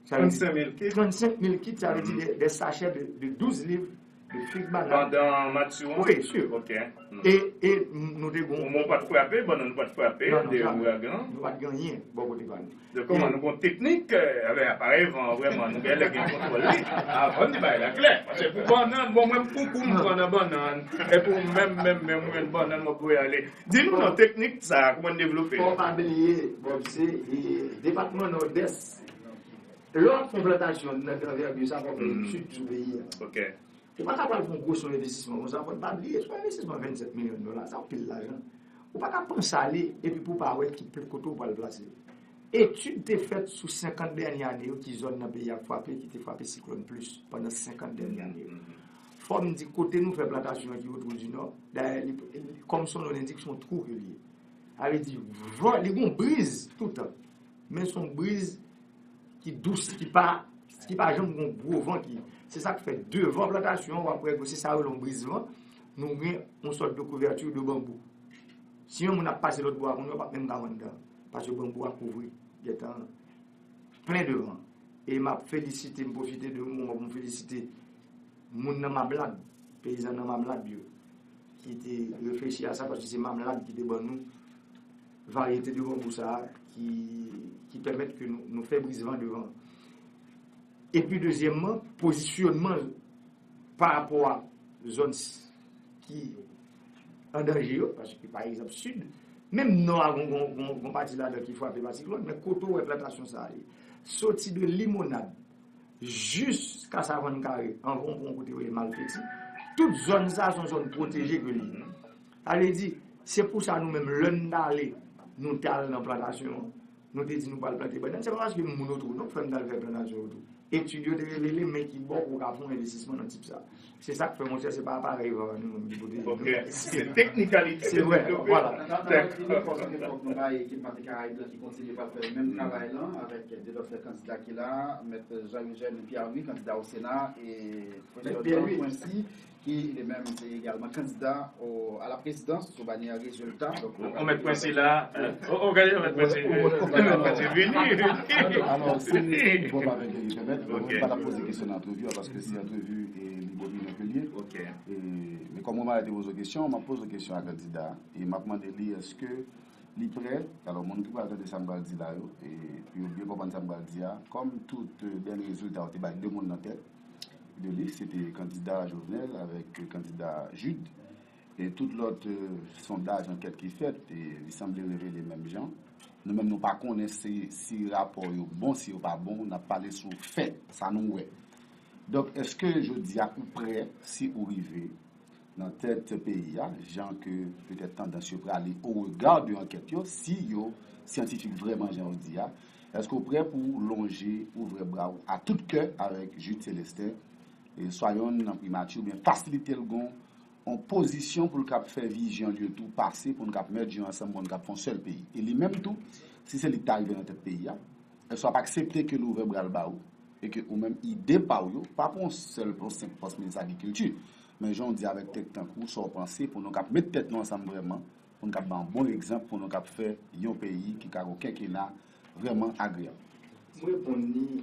Sa vle di trannsenk mil kit? Trannsenk mil kit, sa vle di de, de sachè de, de douz liv de fig bannann. Pandan match ou an? Wi, si. Ok. E, e nou te gon... Ou pa t frape, bannann ou pa t frape, de ouragan? Non, non, jamè. Nou pa t gen anyen bò kote pa nou. Donk, kòman nou gon teknik, eh, avè aparèy van an, vrèman, nou genlè gen kontwòl li. Avan n di bagay la klè. Paske pou bannann, bon, mwen, pou kou m pran nan bannann, e pou menm, menm, menm, mwen, bannann, mwen voye ale. Di nou non, teknik sa, kòman n devlope l? Fò w pa bliye, Bob, se, e, depatman Nòdès. Lè w ap fè yon plantasyon nan gran anvèbi sa, fò w fè etid sou peyi a. Ok. Ou pa ka pral fè yon gwo sou envestisman konsa, fò n pa bliye, se yon envestisman vennsèt milyon dola, sa anpil lajan. Ou pa ka panse ale epi pou w pa wè ki pèp kote w pral plase. Etid te fèt sou senkant dènye ane yo, ki zòn nan peyi a k frape, ki te frape siklòn plis pandan senkant dènye ane yo. Fò m di kote nou fè plantasyon an ki Wotoul di Nò, dayè li, li, kòm son non l endik, se yon twou ke li ye. Sa vle di, van, li gon briz toutan. Men se yon briz ki dous, ki pa, ki pa janm gon gwo van ki, se sa k fè devan plantasyon an, w ap wè se sa yo rele yon briz van, nou gen yon sòt de kouvèti de banbou. Si yon moun ap pase lòt bò a kounye a, w p ap menm ka wè anndan, paske banbou a kouvri, gentan plen de van. E m ap felisite, m pwofite de moman pou m felisite moun nan Mablad, peyizan nan Mablad yo, ki te reflechi a sa, paske se Mablad ki te ban nou varyete de banbou sa a ki, ki pèmèt ke nou, nou fè briz van devan. Epi dezyèmman, pozisyonman pa rapò a zòn s-, ki an danje yo, paske pa egzanp sid, menm nò a gon, gon, gon, gon pati ladan ki frape pa siklòn, men kote w wè plantasyon sa a ye? Soti de Limonad jiska Savann Kare, anvan w pran kote w ye Malfeti, tout zòn sa a se yon zòn pwoteje ke li ye. Sa vle di, se pou sa nou menm, lè n t ale, nou t al nan plantasyon an, nou te di nou pral plante bannann, se pa paske m moun Wotoul non k fè m t al fè plantasyon Wotoul. Etid yo te revele men ki bò pou w ka fè yon envestisman nan tip sa. Se sa k fè, monchè, se pa aparèy van an nou menm ki pote. Ok, se teknikalite. Se vre, vwala. Dakò. Fòs nou bay ekip Maten Karayib la ki kontinye pral fè menm travay lan avèk de lòt kandida ki la, Mèt Jean Eugène Pierre Louis, kandida o Sena, e Prezidan John Quincy, ki li menm se egalman kandida o, a la prezidans sou banyè Rezilta. Donk, on, on mèt Prensi la, euh, on, on gade on mèt Prensi, on mèt Prensi vini. Alò, si Bob avèk Guerrier pèmèt, mwen pa t ap poze kesyon nan antrevi a, paske se antrevi e Libre Opinion ke l ye. Ok. E, men kòm Romaric te poze w kesyon, m ap poze w kesyon a kandida a, e m ap mande li, èske li prè, alò, moun ki pral tande sa m pral di la yo, e pou yo byen konprann sa m pral di a, kòm tout, euh, dènye rezilta yo te bay de moun nan tèt, de lis, se te kandida Jovenel avèk kandida Jude. E tout lòt, euh, sondaj, ankèt ki fèt, e li sanble revele menm jan. Nou menm, nou pa konnen si, si rapò yo bon, si yo pa bon, n ap pale sou fè, sa nou wè. Donk, èske jodi a ou prè, si ou rive, nan tèt peyi a, jan ke petèt tandans yo prale au regard de ankèt yo, si yo syantifik vrèman jan yo di a, èske w prè pou w lonje ouvè bra w a tout kè avèk Jude Célestin, e swa yonn nan primati oubyen fasilite l gon yon pozisyon pou l kab fè vizyon l yo tou pase pou n kab mèt je ansanm pou n kab fè yon sèl peyi? E li menm tou, si se li k ta rive nan tèt peyi a, èske w ap aksepte ke l ouvè bra l ba ou? E ke ou menm ide pa w yo, pa pou yon sèl, pou yon senp pòs minis agrikilti. Men jan w di avèk tèt tankou, sa w panse pou nou kab met tèt nou ansanm vrèman, pou nou kab bay yon bon egzanp, pou nou kab fè yon peyi ki ka gen yon kenkena vrèman agreyab? M reponn li